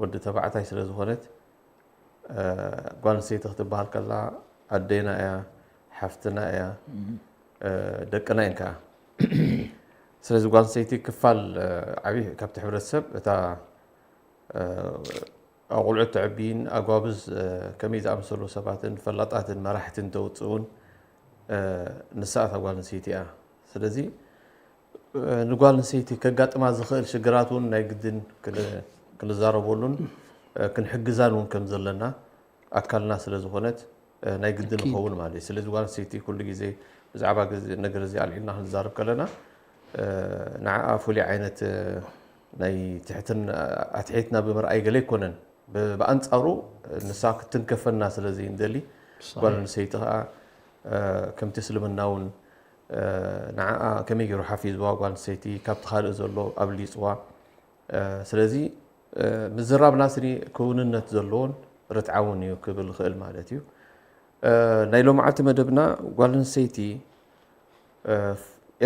ወዲ ተባዕታይ ስለ ዝኾነት፣ እ፣ ጓል ኣንስተይቲ ክትበሃል ከላ ኣዴና እያ፣ ሓፍትና እያ፣ እ፣ ደቅና እየን ከኣ። ስለዚ ጓል ኣንስተይቲ ክፋል፣ እ፣ ዓብዪ ካብቲ ሕብረተሰብ እታ፣ እ፣ ኣቑልዑት ተዕብይን ኣጓብዝ፣ እ፣ ከመይ ዝኣመሰሉ ሰባትን ፈላጣትን መራሕትን ተውፅእውን፣ እ፣ ንሳ እታ ጓል ኣንስተይቲ እያ። ስለዚ ንጓል ኣንስተይቲ ከጋጥማ ዝኽእል ሽግራት እውን ናይ ግድን ክን-፣ ክንዛረበሉን፣ እ፣ ክንሕግዛን እውን ከም ዘለና ኣካልና ስለ ዝኾነት፣ እ፣ ናይ ግድን ኣኪድ። ይኸውን ማለት እዩ። ስለዚ ጓል ኣንስተይቲ ኩሉ ግዜ ብዛዕባ ግዜ፣ ነገር እዚ ኣልዒልና ክንዛረብ ከለና፣ እ፣ ንዓኣ ፍሉይ ዓይነት፣ እ፣ ናይ ትሕትን-፣ ኣትሒትና ብምርኣይ ገለ ኣይኮነን። ብ-፣ ብኣንጻሩ ንሳ ክትንከፈና ስለ ዘይንደሊ፣ ሰሒሕ። ጓል ኣንስተይቲ ከኣ፣ እ፣ ከምቲ እስልምና እውን፣ እ፣ ንዓኣ ከመይ ገይሩ ሓፊዝዋ ጓል ኣንስተይቲ ካብቲ ካልእ ዘሎ ኣብሊጽዋ። እ፣ ስለዚ፣ እ፣ ምዝራብና ስኒ ክውንነት ዘለዎን ርትዓውን እዩ ክብል ይኽእል ማለት እዩ። እ፣ ናይ ሎማዓልቲ መደብና ጓል ኣንስተይቲ፣ እ፣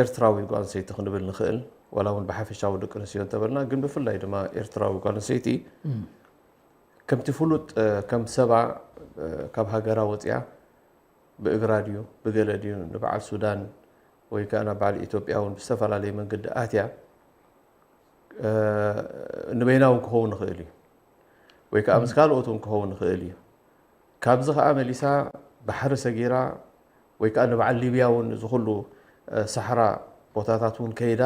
ኤርትራዊ ጓል ኣንስተይቲ ክንብል ንኽእል፣ ዋላ እውን ብሓፈሻዊ ደቂ ኣንስትዮ እንተበልና፣ ግን ብፍላይ ድማ ኤርትራዊ ጓል ኣንስተይቲ እም። ከምቲ ፍሉጥ፣ እ፣ ከም ሰባ፣ እ፣ ካብ ሃገራ ወፂኣ ብእግራ ድዩ፣ ብገለ ድዩ፣ ንበዓል ሱዳን ወይ ከኣ ናብ በዓል ኢትዮጵያ እውን ብዝተፈላለየ መንገዲ ኣትያ፣ እ፣ ንበይና እውን ክኸውን ይኽእል እዩ። ወይ ከኣ ምስ ካልኦት እውን ክኸውን ይኽእል እዩ። ካብዚ ከኣ መሊሳ ባሕሪ ሰጊራ ወይ ከኣ ንበዓል ሊብያ እውን እዚ ኩሉ፣ እ፣ ሳሕራ ቦታታት እውን ከይዳ፣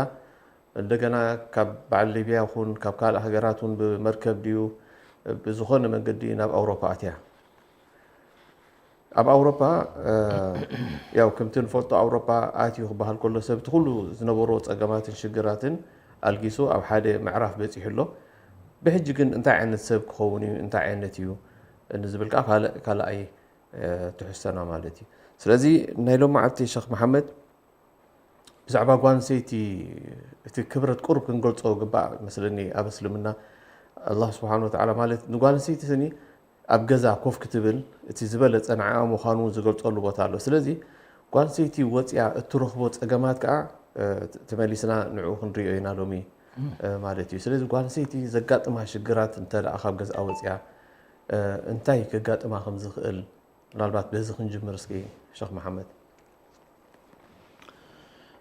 እንደገና ካብ በዓል ሊብያ ይኹን ካብ ካልእ ሃገራት እውን ብመርከብ ድዩ፣ ብዝኾነ መንገዲ ናብ ኣውሮፓ ኣትያ። ኣብ ኣውሮፓ፣ እ፣ ያው ከምቲ ንፈልጦ ኣውሮፓ ኣትዩ ክበሃል ከሎ ሰብ እቲ ኩሉ ዝነበሮ ጸገማትን ሽግራትን ኣልጊሱ ኣብ ሓደ ምዕራፍ በጺሑ ኣሎ። ብሕጂ ግን እንታይ ዓይነት ሰብ ክኸውን እዩ፣ እንታይ ዓይነት እዩ ንዝብል ከኣ ካልእ፣ ካልኣይ፣ እ፣ ትሕዝቶና ማለት እዩ። ስለዚ ናይ ሎማዓልቲ ሸኽ መሓመድ ብዛዕባ ጓል ኣንስተይቲ እቲ ክብረት ቁሩብ ክንገልጾ ግባእ መስለኒ። ኣብ እስልምና ኣላህ ስብሓን ወተዓላ ማለት ንጓል ኣንስተይቲ ስኒ ኣብ ገዛ ኮፍ ክትብል እቲ ዝበለጸ ንዓኣ ምዃኑ ዝገልጸሉ ቦታ ኣሎ። ስለዚ ጓል ኣንስተይቲ ወጺኣ እትረኽቦ ጸገማት ከኣ፣ እ፣ ተመሊስና ንዕኡ ክንሪኦ ኢና ሎሚ፣ እ፣ ማለት እዩ። ስለዚ ጓል ኣንስተይቲ ዘጋጥማ ሽግራት እንተ ደኣ ካብ ገዝኣ ወጺኣ፣ እ፣ እንታይ ከጋጥማ ከም ዝኽእል ምናልባት በዚ ክንጅምር እስኪ ሸኽ መሓመድ።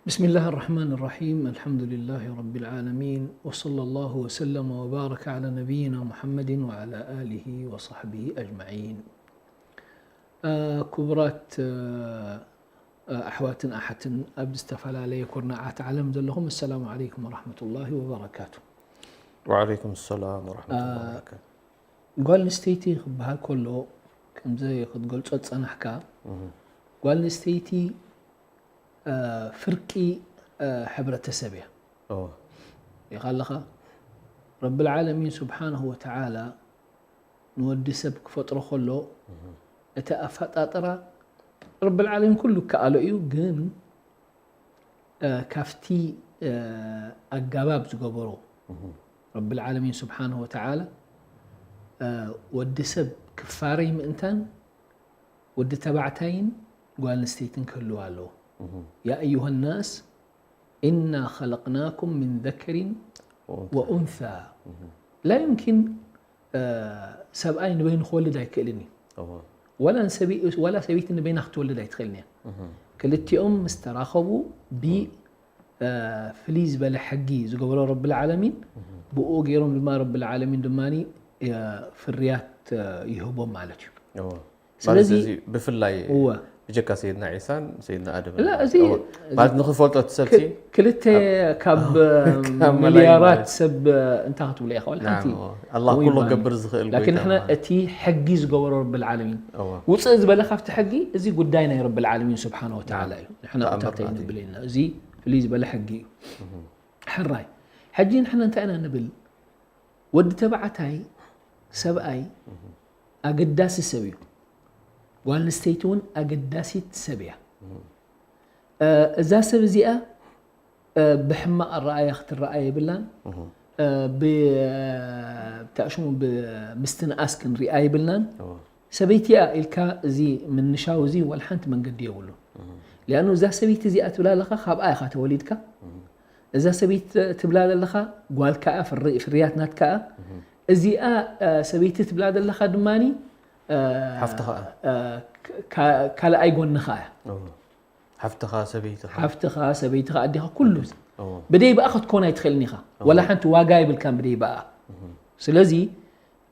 بسم الله الرحمن الرحيم. الحمد لله رب العالمين. وصلى الله وسلم وبارك على نبينا محمد وعلى آله وصحبه أجمعين. እ፣ ክቡራት፣ እ፣ ኣሕዋትን ኣሓትን ኣብ ዝተፈላለየ ኩርናዓት ዓለም ዘለኹም፣ السلام عليكم ورحمة الله وبركاته. وعليكم السلام ورحمة الله وبركاته. ጓል ኣንስተይቲ ክበሃል ከሎ፣ ከምዚ ክትገልጾ ዝጸናሕካ፣ እህ። ጓል ኣንስተይቲ፣ እ፣ ፍርቂ፣ እ፣ ሕብረተሰብ እያ። እወ። ኢኻ ኣለኻ? ረብል ዓለሚን ስብሓነሁ ወተዓላ ንወዲ ሰብ ክፈጥሮ ከሎ፣ እህ። እቲ ኣፈጣጥራ ረብል ዓለሚን ኩሉ ይከኣሎ እዩ፣ ግን እ፣ ካብቲ፣ እ፣ ኣጋባብ ዝገበሮ እህ። ረብል ዓለሚን ስብሓነሁ ወተዓላ፣ እ፣ ወዲ ሰብ ክፋረይ ምእንታን ወዲ ተባዕታይን ጓል ኣንስተይትን ክህልው ኣለዎ። እህ። يا أيها الناس إنا خلقناكم من ذكر وأنثى. وأنثى. እህ። لا يمكن እ፣ ሰብኣይ ንበይኑ ክወልድ ኣይክእልን እዩ። እወ። ወላ ንሰበይ-፣ ወላ ሰበይቲ ንበይና ክትወልድ ኣይትኽእልን እያ። እህ። ክልቲኦም ምስ ተራኸቡ ብ-፣ እ፣ ፍልይ ዝበለ ሕጊ ዝገበሮ ረብል ዓለሚን፣ እህ። ብኡ ገይሮም ድማ ረብል ዓለሚን ድማ፣ እ፣ ፍርያት፣ እ፣ ይህቦም ማለት እዩ። እወ። ስለዚ ማለት እዚ ብፍላይ እወ። ብጀካ ሰይድና ዒሳን ሰይድና ኣደምን ላ፣ ማለት እዚ፣ እወ። እዚ ማለት ንኽፈልጦ እቲ ሰብሲ ክ-፣ ክልተ ኣብ ካብ ካብ መላይን ሚልያራት ማለት። ሰብ እንታይ ክትብሎ ኢኻ? ወላ ናም፣ ሓንቲ እወ። ኣላህ እውን ኩሉ ይበሃል። ክገብር ዝኽእል ላኪን ጎይታ ንሕና ማለት። እቲ ሕጊ ዝገበሮ ረብል ዓለሚን እወ። ውፅእ ዝበለ ካብቲ ሕጊ፣ እዚ ጉዳይ ናይ ረብል ዓለሚን ስብሓነ ወተዓላ ናም። እዩ። ንሕና ተኣምር እንታይ ናት እዩ። ንብል ኢና? እዚ ፍልይ ዝበለ ሕጊ እዩ። እህ። ሕራይ። ሕጂ ንሕና እንታይ ኢና ንብል? ወዲ ተባዕታይ፣ ሰብኣይ፣ እህ። ኣገዳሲ ሰብ እዩ። ጓል ኣንስተይቲ እውን ኣገዳሲት ሰብ እያ። እህ። እ፣ እዛ ሰብ እዚኣ፣ እ፣ ብሕማቕ ኣረኣእያ ክትረኣ የብላን። እህ። እ፣ ብ-፣ ብታሽሙ ብምስትንኣስ ክንሪኣ የብልናን። እወ። ሰበይቲ እያ ኢልካ እዚ ምንሻው እዚ ዋላ ሓንቲ መንገዲ የብሉን። እህ። ሊኣኑ እዛ ሰበይቲ እዚኣ ትብላ ኣለኻ፣ ካብኣ ኢኻ ተወሊድካ። እህ። እዛ ሰበይቲ ትብላ ዘለኻ ጓልካ እያ፣ ፍሪ-፣ ፍርያት ናትካ እያ። እህ። እዚኣ እ፣ ሰበይቲ ትብላ ዘለኻ ድማኒ እ፣ ሓፍትኻ። እ፣ ካ- ካልኣይ ጎንኻ እያ። እዎ። ሓፍትኻ ሰበይትኻ። ሓፍትኻ ሰበይትኻ ኣዴኻ ኩሉ እዎ። ብደይ ብኣ ክትኮን ኣይትኽእልን ኢኻ። ወላ ሓንቲ ዋጋ የብልካን ብደይ ብኣ። ስለዚ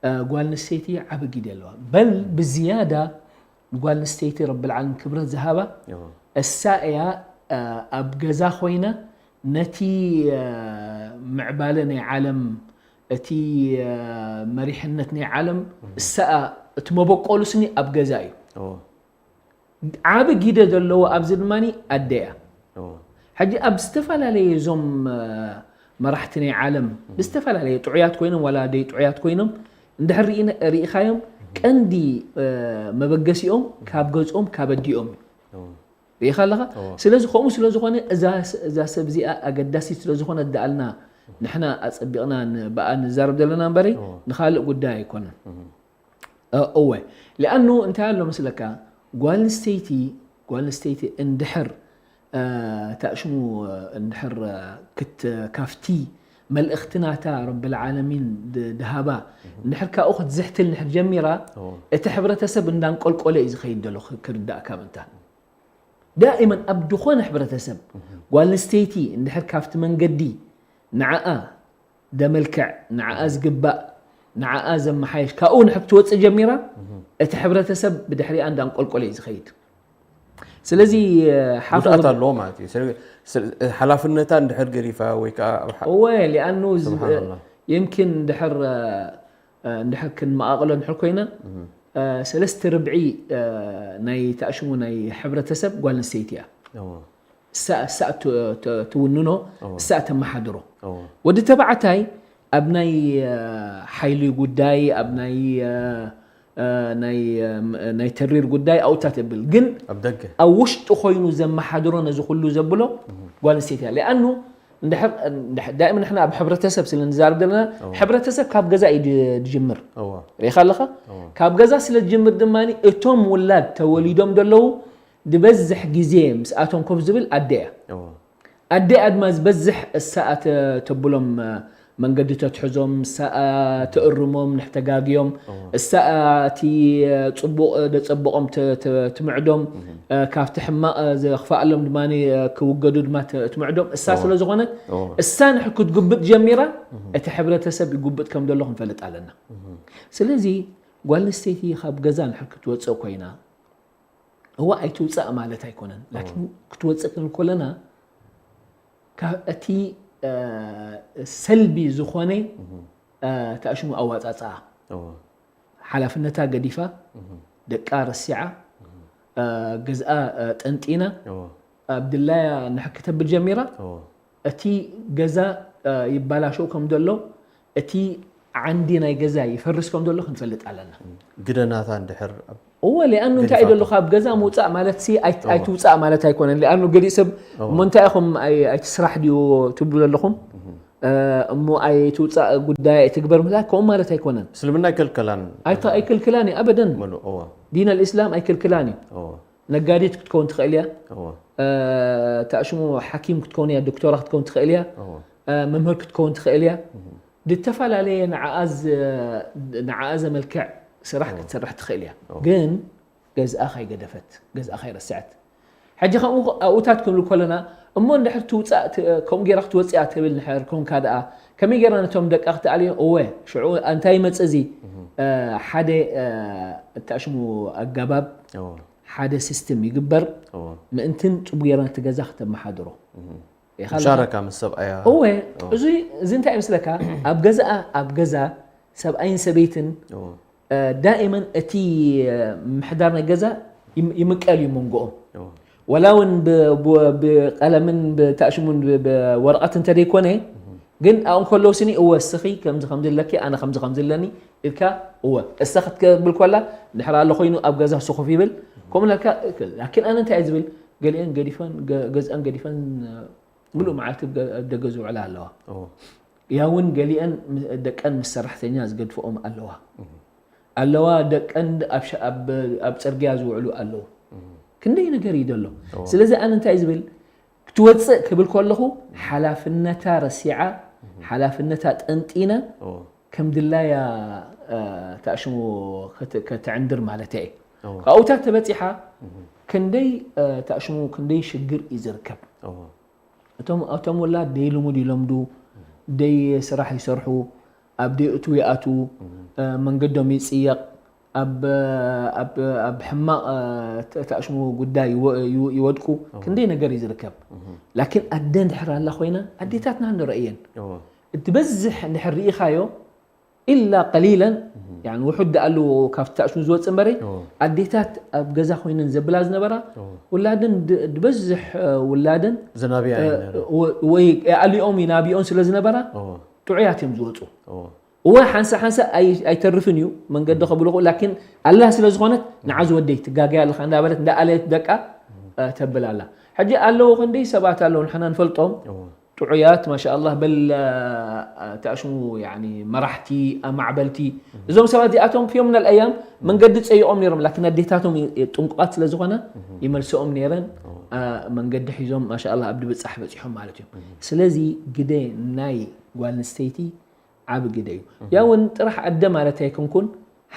እ፣ ጓል ኣንስተይቲ ዓቢ ግደ ኣለዋ። በል ብዝያዳ ጓል ኣንስተይቲ ረብል ዓለም ክብረት ዝሃባ እዎ። እሳ እያ እ፣ ኣብ ገዛ ኮይና ነቲ እ፣ ምዕባለ ናይ ዓለም እቲ እ፣ መሪሕነት ናይ ዓለም እሳ እቲ መበቆሉ ስኒ ኣብ ገዛ እዩ። እዎ። ዓቢ ግደ ዘለዎ ኣብዚ ድማ ኣደ እያ። እዎ። ሕጂ ኣብ ዝተፈላለየ እዞም እ፣ መራሕቲ ናይ ዓለም ብዝተፈላለየ ጥዑያት ኮይኖም ዋላ ደይ ጥዑያት ኮይኖም እንድሕር ርኢነ- ርኢኻዮም ቀንዲ እ፣ መበገሲኦም ካብ ገዝኦም ካብ ኣዲኦም እዩ። እዎ። ርኢኻ ኣለኻ? እዎ። ስለዚ ከምኡ ስለ ዝኾነ እዛ ስ- እዛ ሰብ እዚኣ ኣገዳሲት ስለ ዝኾነት ደኣልና ንሕና ኣጸቢቕና ን- ብኣ ንዛረብ ዘለና እምበረይ እዎ። ንኻልእ ጉዳይ ኣይኮነን። እ፣ እወ ሊኣኑ እንታይ ኣሎ መስለካ ጓል ኣንስተይቲ ጓል ኣንስተይቲ እንድሕር እ፣ ታእሽሙ እ፣ እንድሕር እ፣ ክት ካብቲ መልእኽቲ ናታ ረብል ዓለሚን ድ- ድሃባ እንድሕር ካብኡ ክትዝሕትል እንድሕር ጀሚራ እዎ። እቲ ሕብረተሰብ እንዳንቆልቆለ እዩ ዝኸይድ ዘሎ ክ- ክርዳእካ ምእንታን ዳኢመን ኣብ ዝኾነ ሕብረተሰብ ጓል ኣንስተይቲ እንድሕር ካብቲ መንገዲ ንዓኣ ደመልክዕ ንዓኣ ዝግባእ ንዓኣ ዘመሓየሽ ካብኡ ንድሕር ክትወፅእ ጀሚራ እቲ ሕብረተሰብ ብድሕሪኣ እንዳንቆልቆለ እዩ ዝኸይድ ስለዚ ሓፍ ጉድኣት ኣለዎ ማለት እዩ። ስለ- ስለ- ሓላፍነታ እንድሕር ገዲፋ ወይ ከዓ ኣብ ሓ- እወ ሊኣኑ ዝ- ስብሓንላህ። የምኪን እንድሕር እ፣ እንድሕር ክንመቓቕሎ እንድሕር ኮይና እ፣ ሰለስተ ርብዒ እ፣ ናይ ተኣሽሙ ናይ ሕብረተሰብ ጓል ኣንስተይቲ እያ እዎ። እሳ እሳ ት- ት- ትውንኖ እዎ። እሳ ተመሓድሮ እዎ። ወዲ ተባዕታይ ኣብ ናይ እ፣ ሓይሊ ጉዳይ ኣብ ናይ እ፣ እ፣ ናይ እ፣ ናይ ተሪር ጉዳይ ኣውታ ተብል ግን ኣብ ደገ ኣብ ውሽጢ ኮይኑ ዘመሓድሮ ነዚ ኩሉ ዘብሎ ጓል ኣንስተይቲ እያ ሊኣኑ እንድሕር- እንድሕር- ዳእም ንሕና ኣብ ሕብረተሰብ ስለ ንዛረብ ዘለና ሕብረተሰብ ካብ ገዛ እዩ ድ- ድጅምር እዎ። ርኢኻ ኣለኻ ካብ ገዛ ስለ ዝጅምር ድማ እቶም ውላድ ተወሊዶም ዘለዉ ዝበዝሕ ግዜ ምስኣቶም ኮፍ ዝብል ኣደ እያ እዎ። ኣዲኣ ድማ ዝበዝሕ እሳኣ ተ- ተብሎም መንገዲ ተትሕዞም እሳኣ ትእርሞም ንሕተጋግዮም እሳኣ እቲ ፅቡቕ ደፀብቖም ተ- ተ- ትምዕዶም ካብቲ ሕማቕ ዘኽፍኣሎም ድማ ክውገዱ ድማ ተ- ትምዕዶም እሳ እዎ። ስለ ዝኾነት እዎ። እሳ ንድሕር ክትጉብጥ ጀሚራ እቲ ሕብረተሰብ ይጉብጥ ከም ዘሎ ክንፈልጥ ኣለና ስለዚ ጓል ኣንስተይቲ ካብ ገዛ ንድሕር ክትወፅእ ኮይና እዋ ኣይትውፃእ ማለት ኣይኮነን ላኪን ክትወፅእ ክንብል ከለና ካብ እቲ እ፣ ሰልቢ ዝኾነ እ፣ ተኣሽሙ ኣዋፃፅኣ እዎ። ሓላፍነታ ገዲፋ ደቃ ረሲዓ እ፣ ገዝኣ እ፣ ጠንጢና እዎ። ኣብ ድላያ ንሕክተብል ጀሚራ እዎ። እቲ ገዛ እ፣ ይባላሸው ከም ዘሎ እቲ ዓንዲ ናይ ገዛ ይፈርስ ከም ዘሎ ክንፈልጥ ኣለና ግደናታ እንድሕር ኣብ- እወ ሊኣኑ እንታይ እዩ ዘሎ ካብ ገዛ ምውፃእ ማለት ሲ ኣይ- ኣይትውፃእ ማለት ኣይኮነን ሊኣኑ ገሊእ ሰብ እዎ። እሞ እንታይ ኢኹም ኣይ- ኣይትስራሕ ድዩ ትብሉ ዘለኹም እ፣ እሞ ኣይትውፃእ ጉዳይ ኣይትግበር ምላ ከምኡ ማለት ኣይኮነን እስልምና ኣይከልከላን ኣይተ- ኣይክልክላን እዩ ኣበደን ምሉእ እዎ። ዲን ኣልእስላም ኣይክልክላን እዩ እዎ። ነጋዴት ክትከውን ትኽእል እያ እዎ። እ፣ ተኣሽሙ ሓኪም ክትከውን እያ ዶክተራ ክትከውን ትኽእል እያ እዎ። እ፣ መምህር ክትከውን ትኽእል እያ ዝተፈላለየ ንዓኣ ዝ- ንዓኣ ዘመልክዕ ስራሕ ክትሰርሕ ትኽእል እያ ግን ገዝኣ ካይገደፈት ገዝኣ ካይረስዐት ሕጂ ከምኡ ኣብኡታት ክንብል ከለና እሞ እንድሕር ትውፃእ ት- ከምኡ ገይራ ክትወፅእ እያ ትብል ንሕር ኮንካ ደኣ ከመይ ገይራ ነቶም ደቃ ክትኣልዮ እወ ሽዑ እንታይ ይመፅእ እዚ እ፣ ሓደ እ፣ እተኣሽሙ ኣገባብ እዎ። ሓደ ሲስተም ይግበር እዎ። ምእንትን ፅቡቅ ገይራ ነቲ ገዛ ክተመሓድሮ ርኢኻ ኣለኻ? ሻረካ ምስ ሰብኣያ እወ እዚ እዚ እንታይ ይመስለካ ኣብ ገዛኣ ኣብ ገዛ ሰብኣይን ሰበይትን እዎ። እ፣ ዳኢመን እቲ እ፣ ምሕዳር ናይ ገዛ ይም- ይምቀል እዩ መንጎኦም እዎ። ወላ እውን ብ- ብ- ብቀለምን ብታእሽሙን ብ- ብወረቐት እንተደይኮነ ግን ኣብኡ እንከለዉ ስኒ እወ እስኺ ከምዚ ከምዚ ኣለኪ ኣነ ከምዚ ከምዚ ኣለኒ ኢልካ እወ እሳ ክትብል ኮላ ድሕር ኣሎ ኮይኑ ኣብ ገዛ ስኹፍ ይብል ከምኡ ናልካ ላኪን ኣነ እንታይ እየ ዝብል ገሊአን ገዲፈን ገ- ገዝኣን ገዲፈን እ፣ ምሉእ መዓልቲ ብ- ኣብ ደገ ዝውዕላ ኣለዋ እዎ። ያውን ገሊአን ም- ደቀን ምስ ሰራሕተኛ ዝገድፍኦም ኣለዋ ኣለዋ ደቀን ኣብ ሸ- ኣብ- ኣብ ፅርግያ ዝውዕሉ ኣለዉ ክንደይ ነገር እዩ ዘሎ ስለዚ ኣነ እንታይ ዝብል ክትወፅእ ክብል ከለኹ ሓላፍነታ ረሲዓ ሓላፍነታ ጠንጢና እዎ። ከም ድላያ ተኣሽሙ ከተዕንድር ማለት እየ። ካብኡታት ተበፂሓ ክንደይ ተኣሽሙ ክንደይ ሽግር እዩ ዝርከብ። እቶም ውላድ ደይ ልሙድ ይለምዱ፣ ደይ ስራሕ ይሰርሑ፣ ኣብ ደይ እትዉ ይኣትዉ፣ መንገዶም ይፅየቕ፣ ኣብ ሕማቕ ተኣሽሙ ጉዳይ ይወድቁ። ክንደይ ነገር እዩ ዝርከብ። ላኪን ኣደ እንድሕር ኣላ ኮይና ኣዴታትና ንረእየን። እቲ በዝሕ እንድሕር ርኢኻዮ ኢላ ቀሊለን ውሑድ ደኣሉ ካብቲ ተኣሽሙ ዝወፅእ እምበረይ ኣዴታት ኣብ ገዛ ኮይነን ዘብላ ዝነበራ ውላደን ዝበዝሕ ውላደን ወይ ኣሊኦም ይናብኦን ስለ ዝነበራ ጥዑያት እዮም ዝወፁ። እወ ሓንሳ ሓንሳ ኣይተርፍን እዩ መንገዲ ከብልቑ ላኪን ኣላ ስለ ዝኾነት ንዓ ዝወደይ ትጋገያ ኣለኻ እንዳበለት እንዳኣለየት ደቃ ተብል ኣላ። ሕጂ ኣለዉ ክንደይ ሰባት ኣለዉ ንሕና ንፈልጦም ጥዑያት ማሻ ኣላህ በል ተኣሽሙ መራሕቲ ኣማዕበልቲ እዞም ሰባት እዚኣቶም ፊዮም ምናል ኣያም መንገዲ ፀይቖም ነይሮም ላኪን ኣዴታቶም ጥንቁቓት ስለ ዝኾና ይመልስኦም ነይረን መንገዲ ሒዞም ማሻ ኣላህ ኣብ ድብፃሕ በፂሖም ማለት እዮም። ስለዚ ግደ ናይ ጓል ኣንስተይቲ ዓቢ ግደ እዩ። ያ እውን ጥራሕ ኣደ ማለት ኣይኮንኩን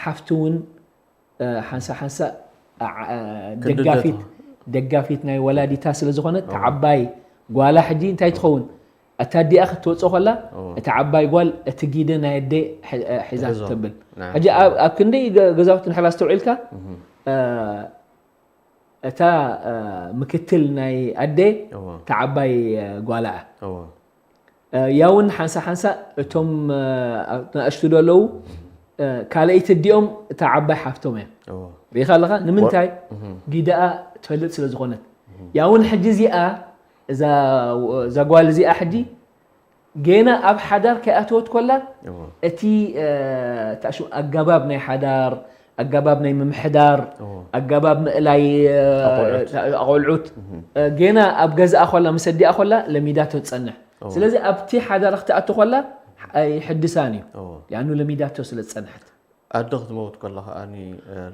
ሓፍቲ እውን ሓንሳ ሓንሳ ደጋፊት ደጋፊት ናይ ወላዲታ ስለ ዝኾነት ተዓባይ ጓላ ሕጂ እንታይ ትኸውን እታ ኣዲኣ ክትወፅእ ከላ እታ ዓባይ ጓል እቲ ጊደ ናይ ኣደ ሒዛ ተብል። ሕጂ ኣብ ክንደይ ገዛውቲ ንሕላ ኣስተውዒልካ እታ ምክትል ናይ ኣደ ተዓባይ ጓላ እያ። ያውን ሓንሳ ሓንሳ እቶም ንኣሽቱ ደለዉ ካልኣይቲ ኣዲኦም እታ ዓባይ ሓፍቶም እያ። ርኢኻ ኣለኻ ንምንታይ ጊደኣ ትፈልጥ ስለ ዝኾነት። ያውን ሕጂ እዚኣ እዛ ጓል እዚኣ ሕጂ ጌና ኣብ ሓዳር ከይኣተወት ኮላ እቲ ኣጋባብ ናይ ሓዳር ኣጋባብ ናይ ምምሕዳር ኣጋባብ ምእላይ ኣቆልዑት ጌና ኣብ ገዛኣ ኮላ ምስ ኣዲኣ ኮላ ለሚዳቶ ትፀንሕ። ስለዚ ኣብቲ ሓዳር ክትኣቱ ኮላ ኣይሕድሳን እዩ ያኑ ለሚዳቶ ስለ ዝፀንሐት። ኣደ ክትመውት ከላ ከዓኒ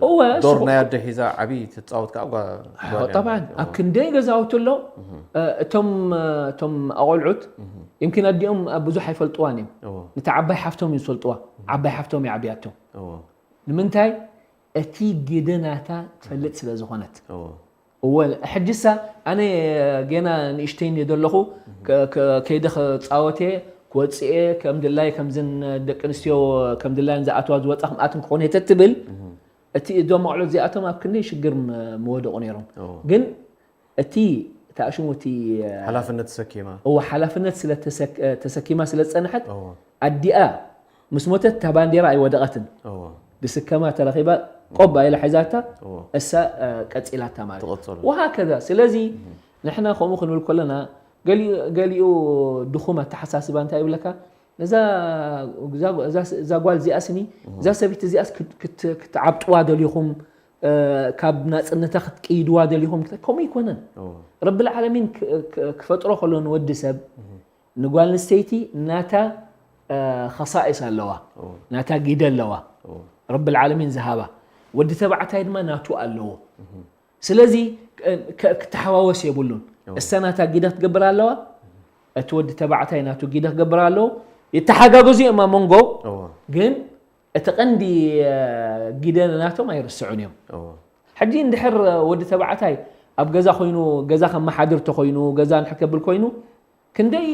እወ፣ ዶር እሱ ናይ ኣደ ሒዛ ዓብዪ ትፃወት ከዓ ጓ- ጓል እያ። ጠብዓን ኣብ ክንደይ ገዛውቲ ኣሎ እቶም እቶም ኣቆልዑት ይምኪን ኣዲኦም ብዙሕ ኣይፈልጥዋን እዮም። እወ። ነቲ ዓባይ ሓፍቶም እዩ ዝፈልጥዋ። ዓባይ ሓፍቶም ይዓብያቶም። እወ። ንምንታይ እቲ ግደ ናታ ትፈልጥ ስለ ዝኾነት። እወ። እወ ሕጅሳ ኣነ ጌና ንእሽተይ እንየ ዘለኹ ከይደ ክፃወት እየ ክወፅእ እየ ከም ድላይ ከምዝን ደቂ ኣንስትዮ ከም ድላየን ዝኣትዋ ዝወፃ ከምኣትን ክኾን እየ ተትብል እቲ እዞም ኣቑሑት እዚኣቶም ኣብ ክንደይ ሽግር ምወደቑ ነይሮም። ግን እቲ ተኣሽሙ እቲ ሓላፍነት ተሰኪማ እወ ሓላፍነት ስለ ተሰኪማ ስለ ዝፀንሐት ኣዲኣ ምስ ሞተት እታ ባንዴራ ኣይወደቐትን። ድስከማ ተረኺባ ቆባ ኢላ ሒዛታ እሳ ቀፂላታ ማለት እዩ። ወሃከዛ ስለዚ ንሕና ከምኡ ክንብል ከለና ገሊኡ ድኹም ኣተሓሳስባ እንታይ ይብለካ ነዛ እዛ ጓል እዚኣ ስኒ እዛ ሰበይቲ እዚኣስ ክትዓብጥዋ ደሊኹም ካብ ናፅነታ ክትቅይድዋ ደሊኹም ከምኡ ይኮነን። ረብል ዓለሚን ክፈጥሮ ከሎ ንወዲ ሰብ ንጓል ኣንስተይቲ ናታ ኸሳኢስ ኣለዋ፣ ናታ ጊደ ኣለዋ። ረብል ዓለሚን ዝሃባ። ወዲ ተባዕታይ ድማ ናቱ ኣለዎ። ስለዚ ክተሓዋወስ የብሉን። እሳ ናታ ጊደ ክትገብር ኣለዋ፣ እቲ ወዲ ተባዕታይ ናቱ ጊደ ክገብር ኣለዎ። ይተሓጋገዙ እዮም ኣብ መንጎ ግን እቲ ቀንዲ ጊደ ናቶም ኣይርስዑን እዮም። ሕጂ እንድሕር ወዲ ተባዕታይ ኣብ ገዛ ኮይኑ ገዛ ከመሓድር ተኮይኑ ገዛ እንድሕር ከብል ኮይኑ ክንደይ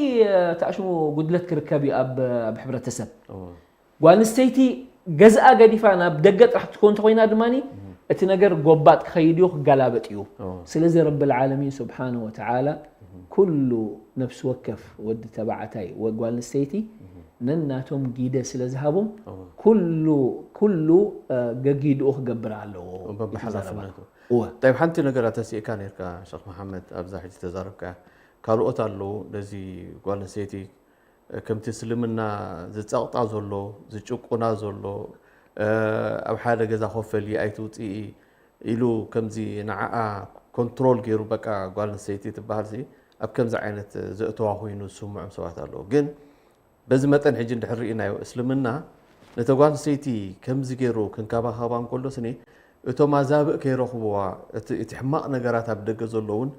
ተኣሽሙ ጉድለት ክርከብ እዩ ኣብ ኣብ ሕብረተሰብ። ጓል ኣንስተይቲ ገዝኣ ገዲፋ ናብ ደገ ጥራሕ ክትኮን ተኮይና ድማ እቲ ነገር ጎባጥ ክኸይድ እዩ ክገላበጥ እዩ። ስለዚ ረብል ዓለሚን ስብሓነ ወተዓላ ኩሉ ነፍሲ ወከፍ ወዲ ተባዕታይ ወ ጓል ኣንስተይቲ ነናቶም ጊደ ስለ ዝሃቦም ኩሉ ኩሉ ገጊድኡ ክገብር ኣለዎ። በብሓላፍነቱ እወ። ጠይብ ሓንቲ ነገር ኣተሲእካ ነርካ ሸኽ መሓመድ ኣብዛ ሕጂ ተዛረብካ ካልኦት ኣለዉ ነዚ ጓል ኣንስተይቲ ከምቲ እስልምና ዝፀቕጣ ዘሎ ዝጭቁና ዘሎ ኣብ ሓደ ገዛ ኮፍ በሊ ኣይትውፅኢ ኢሉ ከምዚ ንዓኣ ኮንትሮል ገይሩ በቃ ጓል ኣንስተይቲ ትበሃል ሲ ኣብ ከምዚ ዓይነት ዘእተዋ ኮይኑ ዝስምዖም ሰባት ኣለዉ ግን በዚ መጠን ሕጂ እንድሕር ርኢናዮ እስልምና ነተ ጓል ኣንስተይቲ ከምዚ ገይሩ ክንከባኸባ እንከሎ ስኒ እቶም ኣዛብእ ከይረኽብዋ እቲ ሕማቕ ነገራት ኣብ ደገ ዘሎ እውን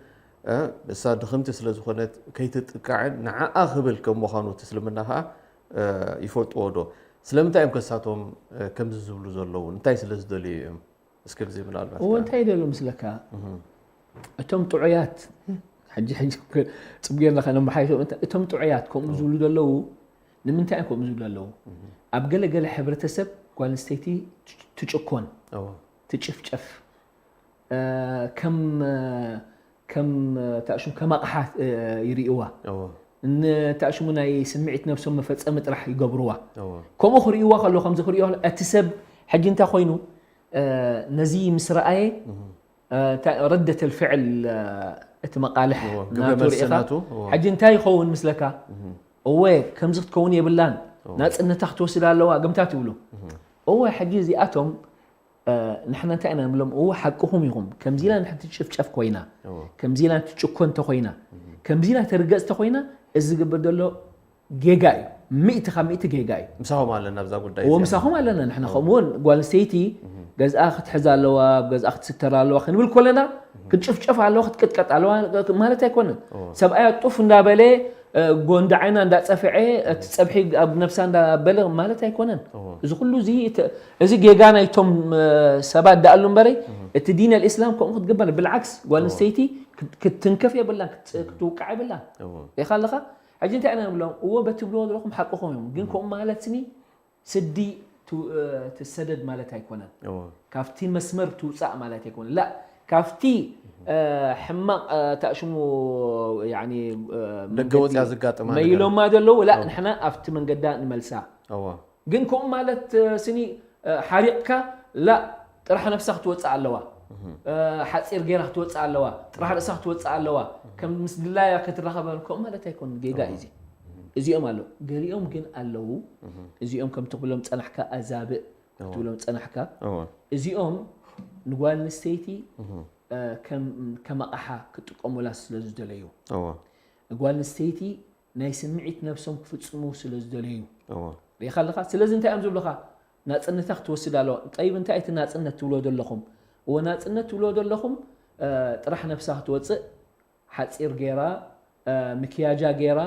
እሳ ድኽምቲ ስለ ዝኾነት ከይትጥቃዕን ንዓኣ ክብል ከም ምዃኑ እቲ እስልምና ከዓ ይፈልጥዎ ዶ ስለምንታይ እዮም ከሳቶም ከምዚ ዝብሉ ዘለዉ? እንታይ ስለ ዝደልዩ እዮም? እስከ ብዚ ምናልባት እዎ እንታይ ይደልዩ ምስለካ? እቶም ጥዑያት ሕጂ ሕጂ ጽቡቅ ጌርና ከነመሓይሾም እቶም ጥዑያት ከምኡ ዝብሉ ዘለዉ ንምንታይ እዮም ከምኡ ዝብሉ ዘለዉ? ኣብ ገለ ገለ ሕብረተሰብ ጓል ኣንስተይቲ ትጭኮን ትጭፍጨፍ ከም ከም ታሽሙ ከም ኣቕሓ ይርእዋ። ንታሽሙ ናይ ስምዒት ነብሶም መፈጸሚ ጥራሕ ይገብርዋ። ከምኡ ክርእይዋ ከሎ ከምዚ ክርእዮ እቲ ሰብ ሕጂ እንታይ ኮይኑ ነዚ ምስ ረኣየ ረደት ልፍዕል እቲ መቃልሕ ናቱ ርኢኻ ሕጂ እንታይ ይኸውን ምስለካ? እወ ከምዚ ክትከውን የብላን ናፅነታ ክትወስድ ኣለዋ ግምታ ትብሉ። እወ ሕጂ እዚኣቶም ንሕና እንታይ ኢና ንብሎም? እወ ሓቅኹም ኢኹም። ከምዚ ኢላ ንሕቲ ጭፍጨፍ ኮይና፣ ከምዚ ኢላ ንትጭኮ እንተኮይና፣ ከምዚ ኢላ ትርገፅ እንተኮይና እዚ ዝግበር ዘሎ ጌጋ እዩ። ሚእቲ ካብ ሚእቲ ጌጋ እዩ። ምሳኹም ኣለና ኣብዛ ጉዳይ እዎ እዚኣ። ምሳኹም ኣለና ንሕና። ከምኡ እውን ጓል ኣንስተይቲ ገዝኣ ክትሕዝ ኣለዋ፣ ኣብ ገዝኣ ክትስተር ኣለዋ ክንብል ኮለና ክትጭፍጨፍ ኣለዋ፣ ክትቅጥቀጥ ኣለዋ ማለት ኣይኮነን። ሰብኣያ ጡፍ እንዳበለ ጎንዲ ዓይና እንዳፀፍዐ እቲ ፀብሒ ኣብ ነብሳ እንዳበለ ማለት ኣይኮነን። እዚ ኩሉ እዚ እቲ- እዚ ጌጋ ናይቶም ሰባት ደኣሉ እምበረይ እቲ ዲን ኣልእስላም ከምኡ ክትግበር ብልዓክስ ጓል ኣንስተይቲ ክት- ክትትንከፍ የብላን፣ ክት- ክትውቃዕ የብላን። ሪኢኻ ኣለኻ? ሕጂ እንታይ ኢና ንብሎም? እዎ በቲ ብልዎ ዘለኹም ሓቅኹም እዮም፣ ግን ከምኡ ማለት ስኒ ስዲ ትው- ትሰደድ ማለት ኣይኮነን። ካብቲ መስመር ትውፃእ ማለት ኣይኮነን። ላ ካብቲ ሕማቕ ታሽሙ ደገ ወፅያ ዝጋጥማ ነገር። መይሎማ ዘለዉ ላ ንሕና ኣብቲ መንገዳ ንመልሳ። ግን ከምኡ ማለት ስኒ ሓሪቕካ ላ ጥራሕ ነብሳ ክትወፅእ ኣለዋ፣ ሓፂር ገይራ ክትወፅእ ኣለዋ፣ ጥራሕ ርእሳ ክትወፅእ ኣለዋ፣ ከም ምስ ድላያ ክትራኸበ ከምኡ ማለት ኣይኮን። ጌጋ እዩ እዚ። እዚኦም ኣለዉ። ገሊኦም ግን ኣለዉ እዚኦም ከም ትብሎም ፀናሕካ ኣዛብእ ክትብሎም ፀናሕካ። እዚኦም ንጓል ኣንስተይቲ ከም ኣቕሓ ክጥቀሙላ ስለ ዝደለዩ፣ ጓል ኣንስተይቲ ናይ ስምዒት ነብሶም ክፍፅሙ ስለ ዝደለዩ። ሪኢኻ ኣለኻ? ስለዚ እንታይ እዮም ዝብሉኻ? ናፅነታ ክትወስድ ኣለዋ። ጠይብ እንታይ እቲ ናፅነት ትብሎ ዘለኹም? እወ ናፅነት ትብሎ ዘለኹም ጥራሕ ነብሳ ክትወፅእ ሓፂር ገይራ ምክያጃ ገይራ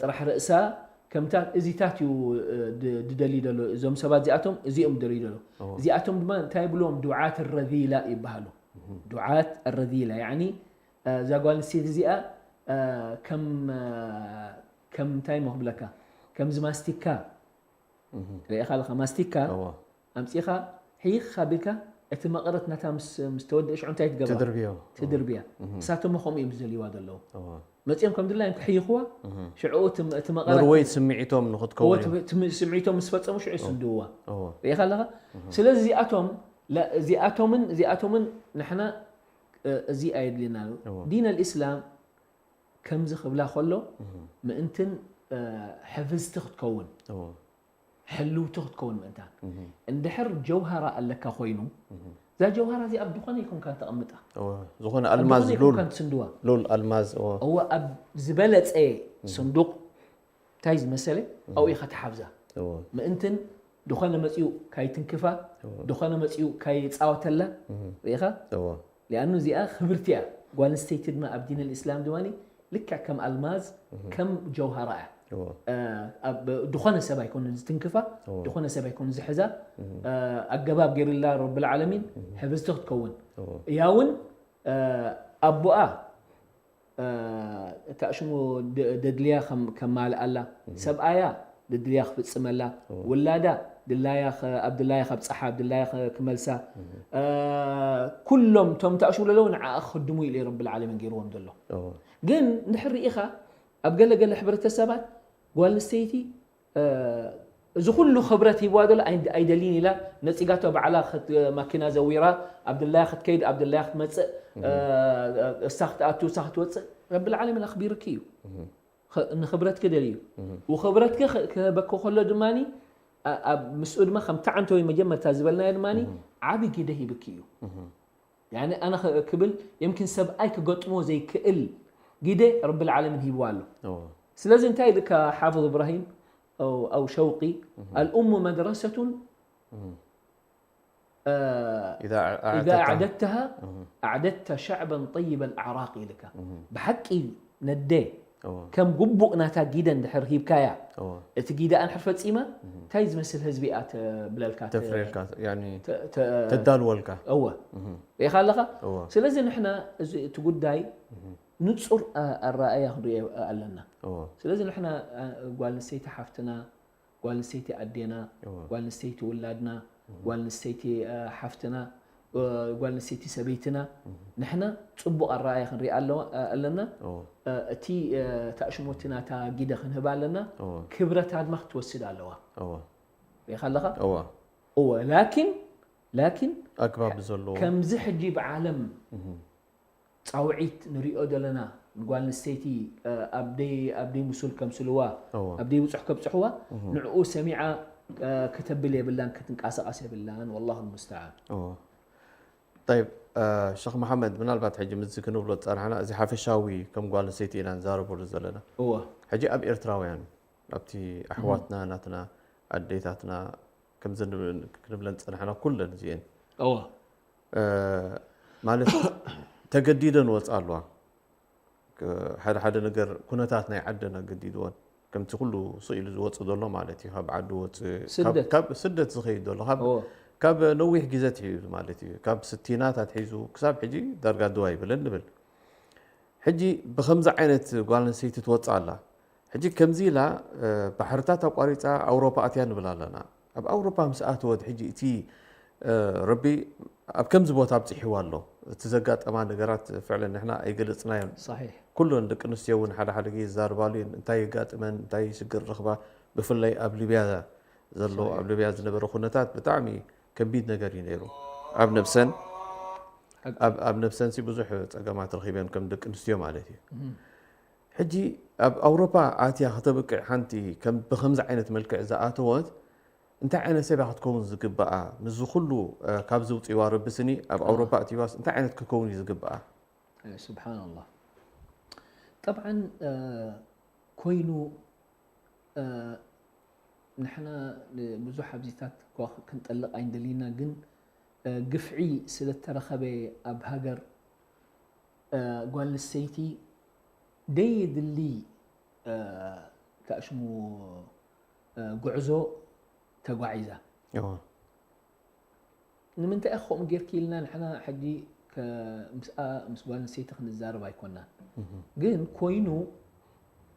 ጥራሕ ርእሳ ከምታ እዚታት እዩ ድደሊ ደሎ። እዞም ሰባት እዚኣቶም እዚኦም ድደሊ ደሎ። እዚኣቶም ድማ እንታይ ብሎም? ዱዓት ረዚላ ይበሃሉ። ዱዓት ረዚላ ያኒ እዛ ጓል ኣንስተይቲ እዚኣ ከም ከም እንታይ ሞ ክብለካ ከምዚ ማስቲካ ሪኢኻ ኣለኻ ማስቲካ ኣምፂኻ ሕይኽ ኣቢልካ እቲ መቐረት ናታ ምስ ምስ ተወደአ ሽዑ እንታይ ትገብራ? ትድርብዮ። ትድርብያ። እሳቶም ከምኡ እዮም ዝደልይዋ ዘለዉ። መፂኦም ከም ድላዮም ክሕይኽዋ ሽዑ እቲ እቲ መቐረት መርወይት ስምዒቶም ንኽትከውን እዮም። እቲ ስምዒቶም ምስ ፈፀሙ ሽዑ ይስንድውዋ። ሪኢኻ ኣለኻ? ስለዚ እዚኣቶም ላ- እዚኣቶምን እዚኣቶምን ንሕና እዚ ኣየድልየና። ዲን ኣልእስላም ከምዚ ክብላ ከሎ ምእንትን ሕፍዝቲ ክትከውን ሕልውቲ ክትከውን ምእንታን። እንድሕር ጀውሃራ ኣለካ ኮይኑ እዛ ጀውሃራ እዚኣ ኣብ ዝኾነ ይኮንካ ተቐምጣ። ዝኾነ ኣብ ኣልማዝ ዝኾነ ሉል ይኮንካ ትስንድዋ። ሉል ኣልማዝ እዎ። እወ ኣብ ዝበለፀ ሰንዱቕ እንታይ ዝመሰለ ኣብኡ ኢኻ ትሓብዛ። እዎ። ምእንትን ዝኾነ መፂኡ ካይትንክፋ እዎ። ዝኾነ መፂኡ ካይፃወተላ እህ። ርኢኻ እዎ። ሊኣኑ እዚኣ ክብርቲ እያ። ጓል ኣንስተይቲ ድማ ኣብ ዲን ልእስላም ድማ ልክዕ ከም ኣልማዝ ከም ጀውሃራ እያ። እዎ። እ፣ ኣብ ዝኾነ ሰብ ኣይኮነ ዝትንክፋ እዎ። ዝኾነ ሰብ ኣይኮነ ዝሕዛ እ፣ ኣገባብ ገይርላ ረብል ዓለሚን ሕብዝቲ ክትከውን እዎ። እያ እውን እ፣ ኣቦኣ እታ ሽሙ ደድልያ ከማልኣላ ሰብኣያ ደድልያ ክፍፅመላ ውላዳ ድላያ ኣብ ድላያ ከብፅሓ ኣብ ድላያ ክመልሳ ኩሎም እቶም እታ ሽሙ ለለዉ ንዓኣ ክክድሙ ኢሉ ረብል ዓለሚን ገይርዎም ዘሎ። ግን እንድሕር ርኢኻ ኣብ ገለ ገለ ሕብረተሰባት ጓል ኣንስተይቲ እዚ ኩሉ ክብረት ሂብዋ ዘሎ ኣይደልይን ኢላ ነፂጋቶ ባዕላ ማኪና ዘዊራ ኣብ ድላያ ክትከይድ ኣብ ድላያ ክትመፅእ እሳ ክትኣቱ እሳ ክትወፅእ ረብል ዓለሚን ኣኽቢርኪ እዩ። ንኽብረትኪ ደልዩ ውኽብረትኪ ክህበኪ ከሎ ድማ ምስኡ ድማ ከምቲ ዓንተወይ መጀመርታ ዝበልናዮ ድማ ዓብ ግደ ሂብኪ እዩ። ያኒ ኣነ ክብል የምኪን ሰብኣይ ክገጥሞ ዘይክእል ግደ ረብል ዓለሚን ሂብዋ ኣሎ። ስለዚ እንታይ ኢልካ ሓፍዝ እብራሂም ኣው ሸውቂ ኣልኡሙ መድረሰቱን إذا أعددتها أعددت شعبا طيب الأعراق ኢልካ ብሓቂ ነደ እወ። ከም ግቡእ ናታ ጊደ እንድሕር ሂብካያ እወ። እቲ ጊደኣ እንድሕር ፈፂማ እንታይ ዝመስል ህዝቢ እያ ተብለልካ ተ- ተፍረልካ ያኒ ተ- ተ- ተዳልወልካ እወ ርኢኻ ኣለኻ እወ ስለዚ ንሕና እዚ እቲ ጉዳይ ንፁር ኣ- ኣረኣእያ ክንሪኦ ኣለና እወ ስለዚ ንሕና ኣ- ጓል ኣንስተይቲ ሓፍትና ጓል ኣንስተይቲ ኣዴና እወ ጓል ኣንስተይቲ ውላድና ጓል ኣንስተይቲ ኣ፣ ሓፍትና እ፣ ጓል ኣንስተይቲ ሰበይትና ንሕና ፅቡቕ ኣረኣያ ክንሪኣ ኣለዋ- ኣ- ኣለና እወ እ፣ እቲ እ፣ ታእሽሞቲ ናታ ጊደ ክንህባ ኣለና እወ ክብረታ ድማ ክትወስድ ኣለዋ እወ ሪኢኻ ኣለኻ እወ እወ ላኪን ላኪን ኣግባብ ዘለዎ ከምዚ ሕጂ ብዓለም ፃውዒት ንሪኦ ዘለና ንጓል ኣንስተይቲ እ፣ ኣብ ደይ ኣብ ደይ ምሱል ከምስልዋ እወ ኣብ ደይ ብፁሕ ከብፅሕዋ ንዕኡ ሰሚዓ እ፣ ከተብል የብላን ክትንቀሳቐስ የብላን والله المستعان እወ طيب እ፣ ሸኽ መሓመድ ምናልባት ሕጂ ምስዚ ክንብሎ ዝፀናሕና እዚ ሓፈሻዊ ከም ጓል ኣንስተይቲ ኢና ንዛረበሉ ዘለና እወ ሕጂ ኣብ ኤርትራውያን ኣብቲ ኣሕዋትና ናትና ኣዴታትና ከምዚ ንብል- ክንብለን ዝፀናሕና ኩለን እዚኤን እወ እ፣ ማለት ተገዲደን ወፃ ኣለዋ ክ- ሓደ ሓደ ነገር ኩነታት ናይ ዓደን ኣገዲድወን ከምቲ ኩሉ ስኢሉ ዝወፅእ ዘሎ ማለት እዩ ካብ ዓዲ ወፅእ ካብ- ስደት። ካብ ስደት ዝኸይድ ዘሎ ካብ እወ ካብ ነዊሕ ግዜ ትሒዙ ማለት እዩ ካብ ስቲናት ኣትሒዙ ክሳብ ሕጂ ዳርጋ ድዋ ይብለን ንብል ሕጂ ብከምዚ ዓይነት ጓል ኣንስተይቲ ትወፅእ ኣላ ሕጂ ከምዚ ኢላ እ፣ ባሕርታት ኣቋሪፃ ኣውሮፓ ኣትያ ንብል ኣለና ኣብ ኣውሮፓ ምስ ኣተወት ሕጂ እቲ እ፣ ረቢ ኣብ ከምዚ ቦታ ኣብፅሕዋ ኣሎ እቲ ዘጋጠማ ነገራት ፍዕለን ንሕና ኣይገለፅናዮን صحيح ኩለን ደቂ ኣንስትዮ እውን ሓደ ሓደ ግዜ ዝዛርባሉ እየን እንታይ የጋጥመን እንታይ ሽግር ረኽባ ብፍላይ ኣብ ሊብያ ዘሎ ኣብ ሊብያ ዝነበረ ኩነታት ብጣዕሚ ከቢድ ነገር እዩ ነይሩ ኣብ ነብሰን ኣብ ኣብ ነብሰን ሲ ብዙሕ ፀገማት ረኺበን ከም ደቂ ኣንስትዮ ማለት እዩ ሕጂ ኣብ ኣውሮፓ ኣትያ ከተብቅዕ ሓንቲ ከም ብከምዚ ዓይነት መልክዕ ዝኣተወት እንታይ ዓይነት ሰብ እያ ክትከውን ዝግብኣ ምስዚ ኩሉ እ፣ ካብ ዝውፅዋ ረቢ ስኒ ኣብ ኣውሮፓ እትዋስ እንታይ ዓይነት ክከውን እዩ ዝግብኣ ስብሓንላህ ጠብዓን ኮይኑ ንሕና ብዙሕ ኣብዚታት እኳ ክንጠልቕ ኣይንደሊና ግን ግፍዒ ስለተረኸበ ኣብ ሃገር ጓል ኣንስተይቲ ደየድሊ ተኣሽሙ ጉዕዞ ተጓዒዛ ንምንታይ ኢኻ ከምኡ ጌርኪ ኢልና ንሕና ሕጂ ምስኣ ምስ ጓል ኣንስተይቲ ክንዛረብ ኣይኮናን ግን ኮይኑ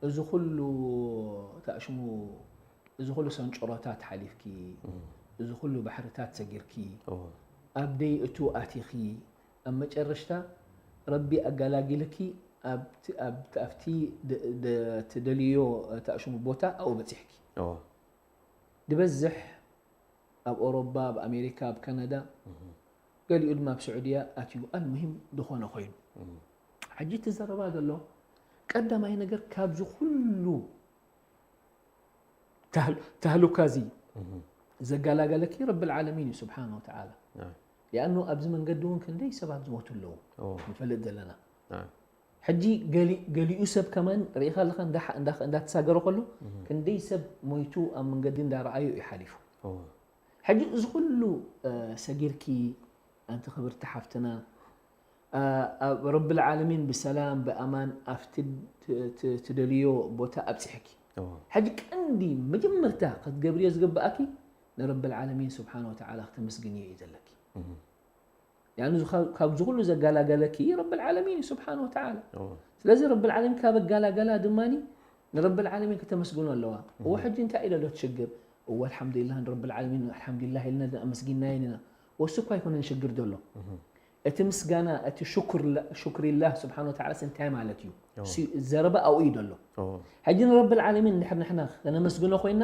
እዚ ኩሉ ተኣሽሙ እዚ ኩሉ ሰንጭሮታት ሓሊፍኪ እዚ ኩሉ ባሕርታት ሰጊርኪ ኣብ ደይ እቱ ኣቲኺ ኣብ መጨረሽታ ረቢ ኣጋላጊልኪ ኣብቲ ትደልዮ ተኣሽሙ ቦታ ኣብኡ በፂሕኪ ድበዝሕ ኣብ ኦሮባ ኣብ ኣሜሪካ ኣብ ካናዳ ገሊኡ ድማ ኣብ ስዑድያ ኣትዩ ኣልሙሂም ዝኾነ ኮይኑ ሕጂ እቲ ዘረባ ዘሎ ቀዳማይ ነገር ካብዚ ኩሉ ተህሉካ እዚ ዘጋላገለኪ ረቢ ልዓለሚን እዩ ስብሓን ወተዓላ ሊኣኑ ኣብዚ መንገዲ እውን ክንደይ ሰባት ዝሞቱ ኣለዉ ንፈልጥ ዘለና ሕጂ ገሊኡ ሰብ ከማን ርኢኻ ኣለኻ እንዳተሳገረ ከሎ ክንደይ ሰብ ሞይቱ ኣብ መንገዲ እንዳረኣዩ እዩ ሓሊፉ ሕጂ እዚ ኩሉ ሰጊርኪ ኣንቲ ክብርቲ ሓፍትና ኣብ ረቢ ልዓለሚን ብሰላም ብኣማን ኣብቲ ትደልዮ ቦታ ኣብፅሕኪ ሕጂ ቀንዲ መጀመርታ ክትገብርዮ ዝግብኣኪ ንረቢ ልዓለሚን ስብሓን ወተዓላ ክተመስግንዮ እዩ ዘለኪ ያኒ ካብ ዝኹሉ ዘጋላገለኪ ረብል ዓለሚን እዩ ስብሓን ወተዓላ ስለዚ ረብል ዓለሚን ካብ ኣጋላገላ ድማ ንረብል ዓለሚን ከተመስግኖ ኣለዋ እወ ሕጂ እንታይ ኢለ ዶ ትሽግር እወ ኣልሓምዱሊላህ ንረብል ዓለሚን ኣልሓምዱሊላህ ኢልና ኣመስጊናየን ኢና ወሱ እኳ ኣይኮነን ሽግር ዘሎ እቲ ምስጋና እቲ ሽኩሪላህ ስብሓን ወተዓላ እንታይ ማለት እዩ ዘረባ ኣብኡ እዩ ዘሎ ሕጂ ንረብል ዓለሚን እንድሕር ንሕና ከነመስግኖ ኮይና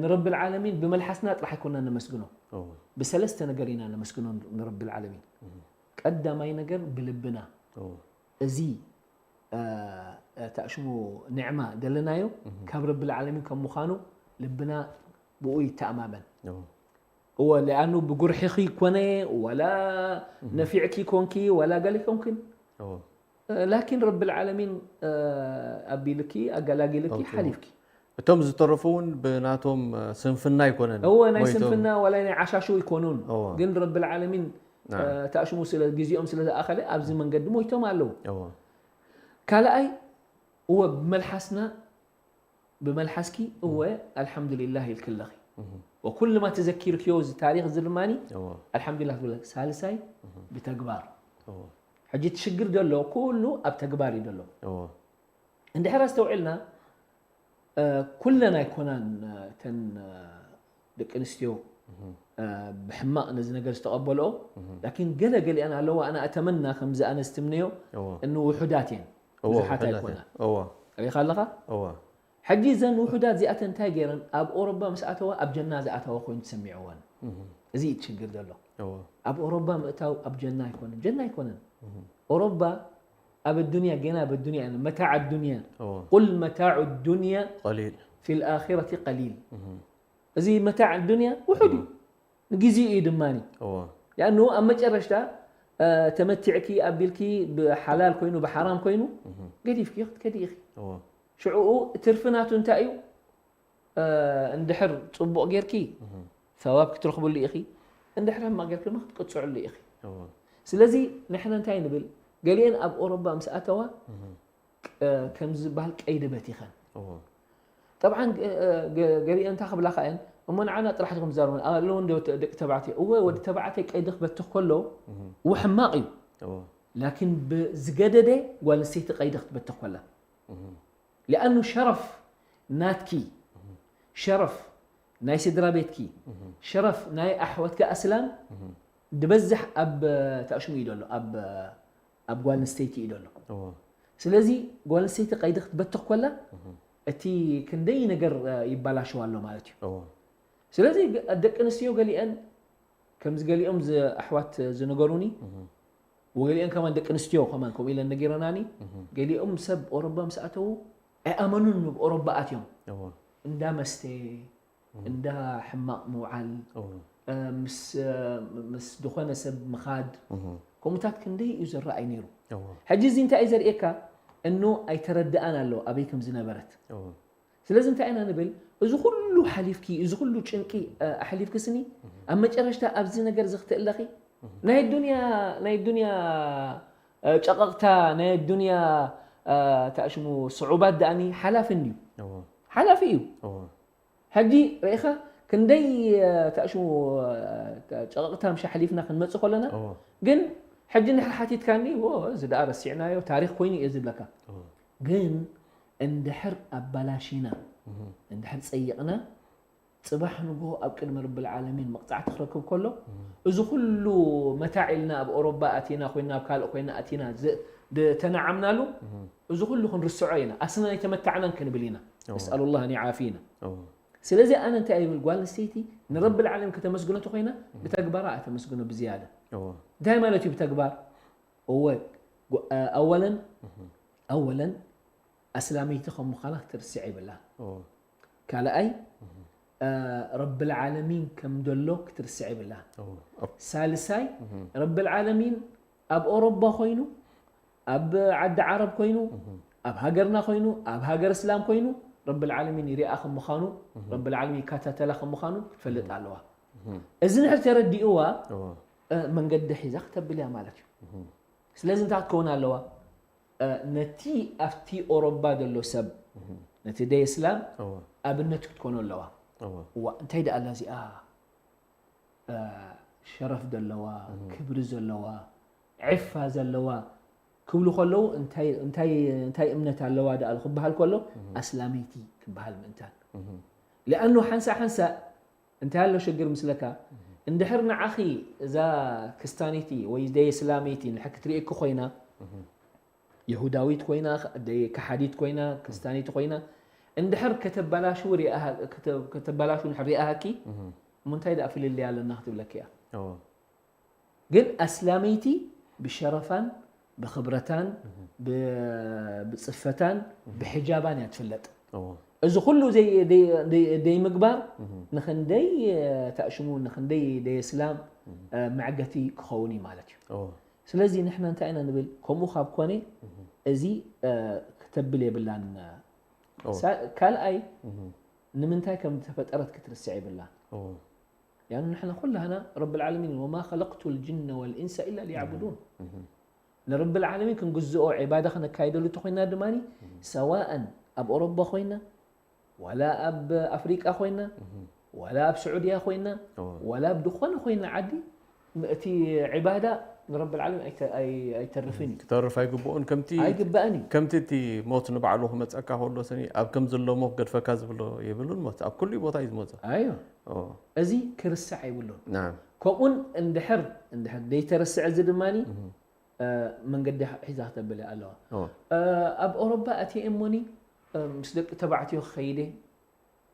ንረብል ዓለሚን ብመልሓስና ጥራሕ ኣይኮና ነመስግኖ ብሰለስተ ነገር ኢና ነመስግኖ ንረብል ዓለሚን ቀዳማይ ነገር ብልብና እዚ ተእሽሙ ንዕማ ደለናዮ ካብ ረብል ዓለሚን ከም ምዃኑ ልብና ብኡ ይተኣማመን እወ ሊኣኑ ብጉርሒኺ ኮነ ወላ ነፊዕኪ ኮንኪ ወላ ገለ ኮንክን ላኪን ረብል ዓለሚን ኣቢልኪ ኣገላጊልኪ ሓሊፍኪ እቶም ዝተረፉ እውን ብናቶም ስንፍና ኣይኮነን እወ ናይ ስንፍና ዋላ ናይ ዓሻሹ ኣይኮኑን ግን ረብል ዓለሚን ተኣሽሙ ስለ ግዜኦም ስለ ዝኣኸለ ኣብዚ መንገዲ ሞይቶም ኣለዉ ካልኣይ እወ ብመልሓስና ብመልሓስኪ እወ ኣልሓምዱሊላህ ኢልክለኺ። ወኩሉ ማ ተዘኪርክዮ እዚ ታሪኽ እዚ ድማኒ ኣልሓምዱሊላህ ትብል። ሳልሳይ ብተግባር። ሕጂ እቲ ሽግር ዘሎ ኩሉ ኣብ ተግባር እዩ ዘሎ። እንድሕር ኣስተውዒልና ኩለን ኣይኮናን እተን ደቂ ኣንስትዮ ብሕማቕ ነዚ ነገር ዝተቐበልኦ ላኪን ገለ ገሊኣን ኣለዋ ኣነ ኣተመና ከምዚ ኣነ ዝትምነዮ እንውሑዳት እየን ብዙሓት ኣይኮናን ሪኻ ኣለኻ ሕጂ እዘን ውሑዳት እዚኣተን እንታይ ገይረን ኣብ ኦሮባ ምስ ኣተዋ ኣብ ጀና ዝኣተዋ ኮይኑ ተሰሚዕወን እዚ እዩ ችግር ዘሎ ኣብ ኦሮባ ምእታው ኣብ ጀና ኣይኮነን ጀና ኣይኮነን ኦሮባ ኣብ ዱንያ ገና ኣብ ዱንያ መታዕ ዱንያ ቁል መታዕ ዱንያ قليل في الآخرة قليل እዚ መታዕ ዱንያ ውሑድ እዩ ንግዜኡ እዩ ድማ እዎ ያኑ ኣብ መጨረሽታ ተመቲዕኪ ኣቢልኪ ብሓላል ኮይኑ ብሓራም ኮይኑ ገዲፍኪ ክትከዲ ኢኺ እዎ ሽዕኡ ትርፊ ናቱ እንታይ እዩ እንድሕር ፅቡቕ ጌርኪ ሰዋብ ክትረኽብሉ ኢኺ እንድሕር ሕማቕ ጌርኪ ድማ ክትቅፅዕሉ ኢኺ እዎ ስለዚ ንሕና እንታይ ንብል ገሊአን ኣብ ኦሮባ ምስ ኣተዋ ከምዚ ዝበሃል ቀይዲ በቲኸን እዎ ጠብዓን ገሊአን እንታይ ክብላኻ እየን እሞ ንዓና ጥራሕ ዲኹም ትዛረቡን ኣለዉ እንዶ ደቂ ተባዕትዮ እወ ወዲ ተባዕታይ ቀይዲ ክበትኽ ከሎ እዎ ሕማቕ እዩ እዎ ላኪን ብዝገደደ ጓል ኣንስተይቲ ቀይዲ ክትበትኽ ከላ ሊኣኑ ሸረፍ ናትኪ ሸረፍ ናይ ስድራ ቤትኪ ሸረፍ ናይ ኣሕዋትኪ ኣስላም ድበዝሕ ኣብ ተኣሽሙ እዩ ደሎ ኣብ ኣብ ጓል ኣንስተይቲ እዩ ደሎ እዎ ስለዚ ጓል ኣንስተይቲ ቀይዲ ክትበትኽ ኮላ እቲ ክንደይ ነገር ይባላሸው ኣሎ ማለት እዩ እዎ ስለዚ ደቂ ኣንስትዮ ገሊአን ከምዚ ገሊኦም ኣሕዋት ዝነገሩኒ ወገሊአን ከማን ደቂ ኣንስትዮ ከማን ከምኡ ኢለን ነጊረናኒ ገሊኦም ሰብ ኦሮባ ምስ ኣተዉ ኣይኣመኑን ብ ኦሮባ ኣትዮም እዎ እንዳ መስተ እንዳ ሕማቕ ምውዓል እዎ ምስ ምስ ዝኾነ ሰብ ምኻድ ከምኡታት ክንደይ እዩ ዝረኣይ ነይሩ እዎ ሕጂ እዚ እንታይ እዩ ዘርእየካ እኖ ኣይተረድኣን ኣሎ ኣበይ ከም ዝነበረት እዎ ስለዚ እንታይ ኢና ንብል እዚ ኩሉ ሓሊፍኪ እዚ ኩሉ ጭንቂ ኣሕሊፍኪ ስኒ ኣብ መጨረሽታ ኣብዚ ነገር እዚ ክትእለኺ ናይ ዱንያ ናይ ዱንያ ጨቐቕታ ናይ ዱንያ ታሽሙ ስዑባት ደኣኒ ሓላፊ እንድዩ እዎ ሓላፊ እዩ እዎ ሕጂ ርኢኻ ክንደይ ታሽሙ ጨቐቕታ ምሽ ሓሊፍና ክንመፅእ ከለና እዎ ግን ሕጂ እንድሕር ሓቲትካኒ ዎ እዚ ደኣ ረሲዕናዮ ታሪክ ኮይኑ እየ ዝብለካ እዎ ግን እንድሕር ኣባላሺና እንድሕር ፀይቕና ፅባሕ ንግሆ ኣብ ቅድሚ ረቢ ልዓለሚን መቕፃዕቲ ክረክብ ከሎ እዚ ኩሉ መታዕ ኢልና ኣብ ኦሮባ ኣቲና ኮይና ኣብ ካልእ ኮይና ኣቲና ተነዓምናሉ እዚ ኩሉ ክንርስዖ ኢና ኣስና ኣይተመታዕናን ክንብል ኢና ነስኣሉ ላህ ኣን ይዓፊና ስለዚ ኣነ እንታይ ይብል ጓል ኣንስተይቲ ንረቢ ልዓለሚን ከተመስግኖ ተኮይና ብተግባራ ኣተመስግኖ ብዝያዳ እንታይ ማለት እዩ ብተግባር እወ ኣወለን ኣወለን ኣስላመይቲ ከም ምዃና ክትርስዕ ይብላ ካልኣይ ረቢ ልዓለሚን ከም ደሎ ክትርስዕ ይብላ ሳልሳይ ረቢ ልዓለሚን ኣብ ኦሮባ ኮይኑ ኣብ ዓዲ ዓረብ ኮይኑ ኣብ ሃገርና ኮይኑ ኣብ ሃገር እስላም ኮይኑ ረቢ ልዓለሚን ይሪኣ ከም ምዃኑ ረቢ ልዓለሚን ይከታተላ ከም ምዃኑ ክትፈልጥ ኣለዋ እዚ ንድሕር ተረዲእዋ መንገዲ ሒዛ ክተብል እያ ማለት እዩ ስለዚ እንታይ ክትከውን ኣለዋ ነቲ ኣብቲ ኦሮባ ዘሎ ሰብ ነቲ ደይ እስላም ኣብነት ክትኮኖ ኣለዋ እዋ እንታይ ደኣ ኣላ እዚኣ ሸረፍ ዘለዋ ክብሪ ዘለዋ ዕፋ ዘለዋ ክብሉ ከለዉ እንታይ እምነት ኣለዋ ደኣ ክበሃል ከሎ ኣስላመይቲ ክበሃል ምእንታን ሊኣኑ ሓንሳ ሓንሳ እንታይ ኣሎ ሽግር ምስለካ እንድሕር ንዓኺ እዛ ክስታኒቲ ወይ ደይ እስላመይቲ ንድሕር ክትርእየኪ ኮይና ይሁዳዊት ኮይና ደይ ከሓዲት ኮይና ክስታኒቲ ኮይና እንድሕር ከተበላሽው ሪኣሃ- ከተ- ከተበላሽው ንድሕር ሪኣሃኪ እሞ እንታይ ደኣ ፍልልይ ኣለና ክትብለኪ እያ እዎ ግን ኣስላመይቲ ብሸረፋን ብኽብረታን ብ- ብፅፈታን ብሕጃባን እያ ትፍለጥ እዎ እዚ ኩሉ ዘይ- ደይ- ደይ- ደይምግባር ንክንደይ ተእሽሙ ንክንደይ ደይ እስላም መዕገቲ ክኸውን እዩ ማለት እዩ እዎ ስለዚ ንሕና እንታይ ኢና ንብል ከምኡ ካብ ኮነ እዚ ክተብል የብላን እዎ ሳ- ካልኣይ ንምንታይ ከም ዝተፈጠረት ክትርስዕ የብላን እዎ يعني نحن كلنا رب العالمين وما خلقت الجن والإنس إلا ليعبدون ንረብል ዓለሚን ክንግዝኦ ዒባዳ ክነካይደሉ እንተኾይና ድማ ሰዋእን ኣብ ኦሮባ ኮይና ዋላ ኣብ ኣፍሪቃ ኮይና ዋላ ኣብ ስዑድያ ኮይና ዋላ ኣብ ዝኾነ ኮይና ዓዲ እቲ ዒባዳ ንረብል ዓለሚን ኣይተ- ኣይ- ኣይተርፍን እዩ። ክተርፍ ኣይግብኦን ከምቲ ኣይግባእን እዩ። ከምቲ እቲ ሞት ንባዕሉ ክመፀካ ከሎ ስኒ ኣብ ከም ዘሎ ሞት ገድፈካ ዝብሎ የብሉን። ሞት ኣብ ኩሉ ቦታ እዩ ዝመፀ። ኣዮ ኦ፣ እዚ ክርስዕ የብሉን። ናም ከምኡን እንድሕር እንድሕር ዘይተረስዐ እዚ ድማ መንገዲ ሒዛ ክተብል ኣለዋ። ኦ፣ ኣብ ኦሮባ ኣትየ እሞኒ ምስ ደቂ ተባዕትዮ ክኸይደ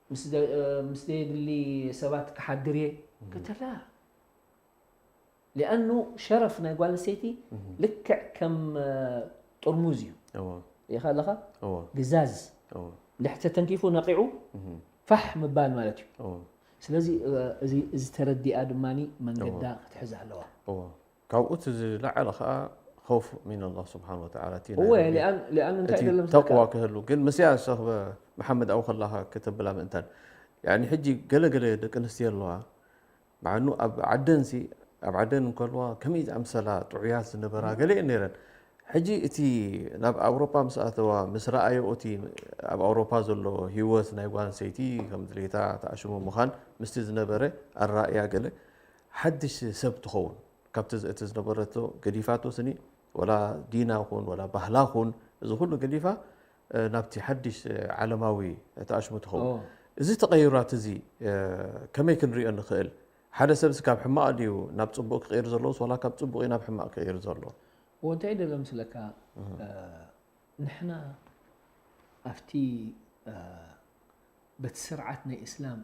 ምስ ደ- ምስ ዘየድሊ ሰባት ክሓድር እየ ከተላ ሊኣኑ ሸረፍ ናይ ጓል ኣንስተይቲ ልክዕ ከም ጥርሙዝ እዩ እዎ ሪኢኻ ኣለኻ እዎ ግዛዝ እዎ እንድሕር ተተንኪፉ ነቂዑ እህ ፋሕ ምባል ማለት እዩ። እዎ ስለዚ እዚ ተረዲኣ ድማ መንገዳ ክትሕዝ ኣለዋ። እዎ ካብኡ እቲ ዝለዓለ ከዓ خوف من الله سبحانه وتعالى እቲ ናይ እወ ረቢ- ሊኣን እንታይ እቲ ደለም ተቅዋ ክህሉ ግን ምስያ ሰኽበ መሓመድ ኣብኡ ከላኻ ከተብላ ምእንታን ያኒ ሕጂ ገለገለ ደቂ ኣንስትዮ ኣለዋ ብዓኑ ኣብ ዓደንሲ ኣብ ዓደን እንከልዋ ከመይ ዝኣምሰላ ጥዑያት ዝነበራ ገለ እየን ነይረን ሕጂ እቲ ናብ ኣውሮፓ ምስ ኣተዋ ምስ ረኣዮ እቲ ኣብ ኣውሮፓ ዘሎ ህይወት ናይ ጓል ኣንስተይቲ ከም ድሌታ ተኣሽሙ ምዃን ምስቲ ዝነበረ ኣራእያ ገለ ሓድሽ ሰብ ትኸውን ካብቲ እቲ ዝነበረቶ ገዲፋቶ ስኒ ወላ ዲና ኹን ወላ ባህላ ኹን እዚ ኩሉ ገዲፋ ናብቲ ሓድሽ ዓለማዊ ተኣሽሙ ትኸውን እዚ ተቐይራት እዚ ከመይ ክንሪኦ ንኽእል ሓደ ሰብስ ካብ ሕማቕ ድዩ ናብ ፅቡቕ ክቕይር ዘለዎስ ዋላ ካብ ፅቡቕ እዩ ናብ ሕማቕ ክቕይር ዘሎ ወንታይ ደሎ ምስለካ ንሕና ኣብቲ በቲ ስርዓት ናይ እስላም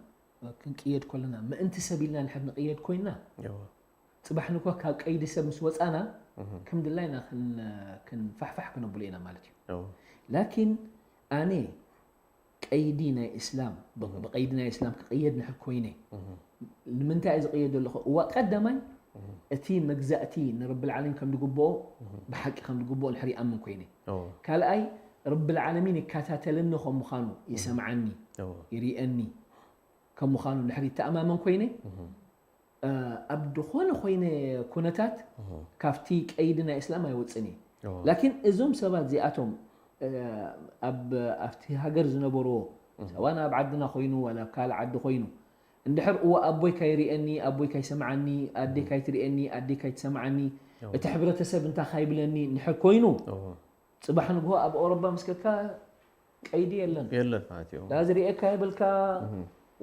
ክንቅየድ ከለና ምእንቲ ሰብ ኢልና ንሕር ንቅየድ ኮይና ፅባሕ ንኳ ካብ ቀይዲ ሰብ ምስ ወፃና ከም ድላይና ክንፋሕፋሕ ክነብሎ ኢና ማለት እዩ። ላኪን ኣነ ቀይዲ ናይ እስላም ብቀይዲ ናይ እስላም ክቅየድ ንሕር ኮይነ ንምንታይ ዝቅየድ ዘለኹ እዋ ቀዳማይ እቲ መግዛእቲ ንረብል ዓለሚን ከም ዝግብኦ ብሓቂ ከም ዝግብኦ ንሕር ይኣምን ኮይነ ካልኣይ ረብል ዓለሚን ይከታተለኒ ከም ምዃኑ ይሰምዓኒ ይርእየኒ ከም ምዃኑ እንድሕር ይተኣማመን ኮይነ ኣብ ዝኾነ ኮይነ ኩነታት ካብቲ ቀይዲ ናይ እስላም ኣይወፅን እየ ላኪን እዞም ሰባት እዚኣቶም ኣብ ኣብቲ ሃገር ዝነበርዎ ሰዋን ኣብ ዓድና ኮይኑ ዋላ ኣብ ካልእ ዓዲ ኮይኑ እንድሕር እወ ኣቦይ ካይርእየኒ ኣቦይ ካይሰምዓኒ ኣደይ ካይትርእየኒ ኣደይ ካይትሰምዓኒ እቲ ሕብረተሰብ እንታይ ካይብለኒ እንድሕር ኮይኑ ፅባሕ ንግሆ ኣብ ኣውሮባ ምስ ከድካ ቀይዲ የለን የለን ማለት እዩ ላ ዝርእየካ የብልካ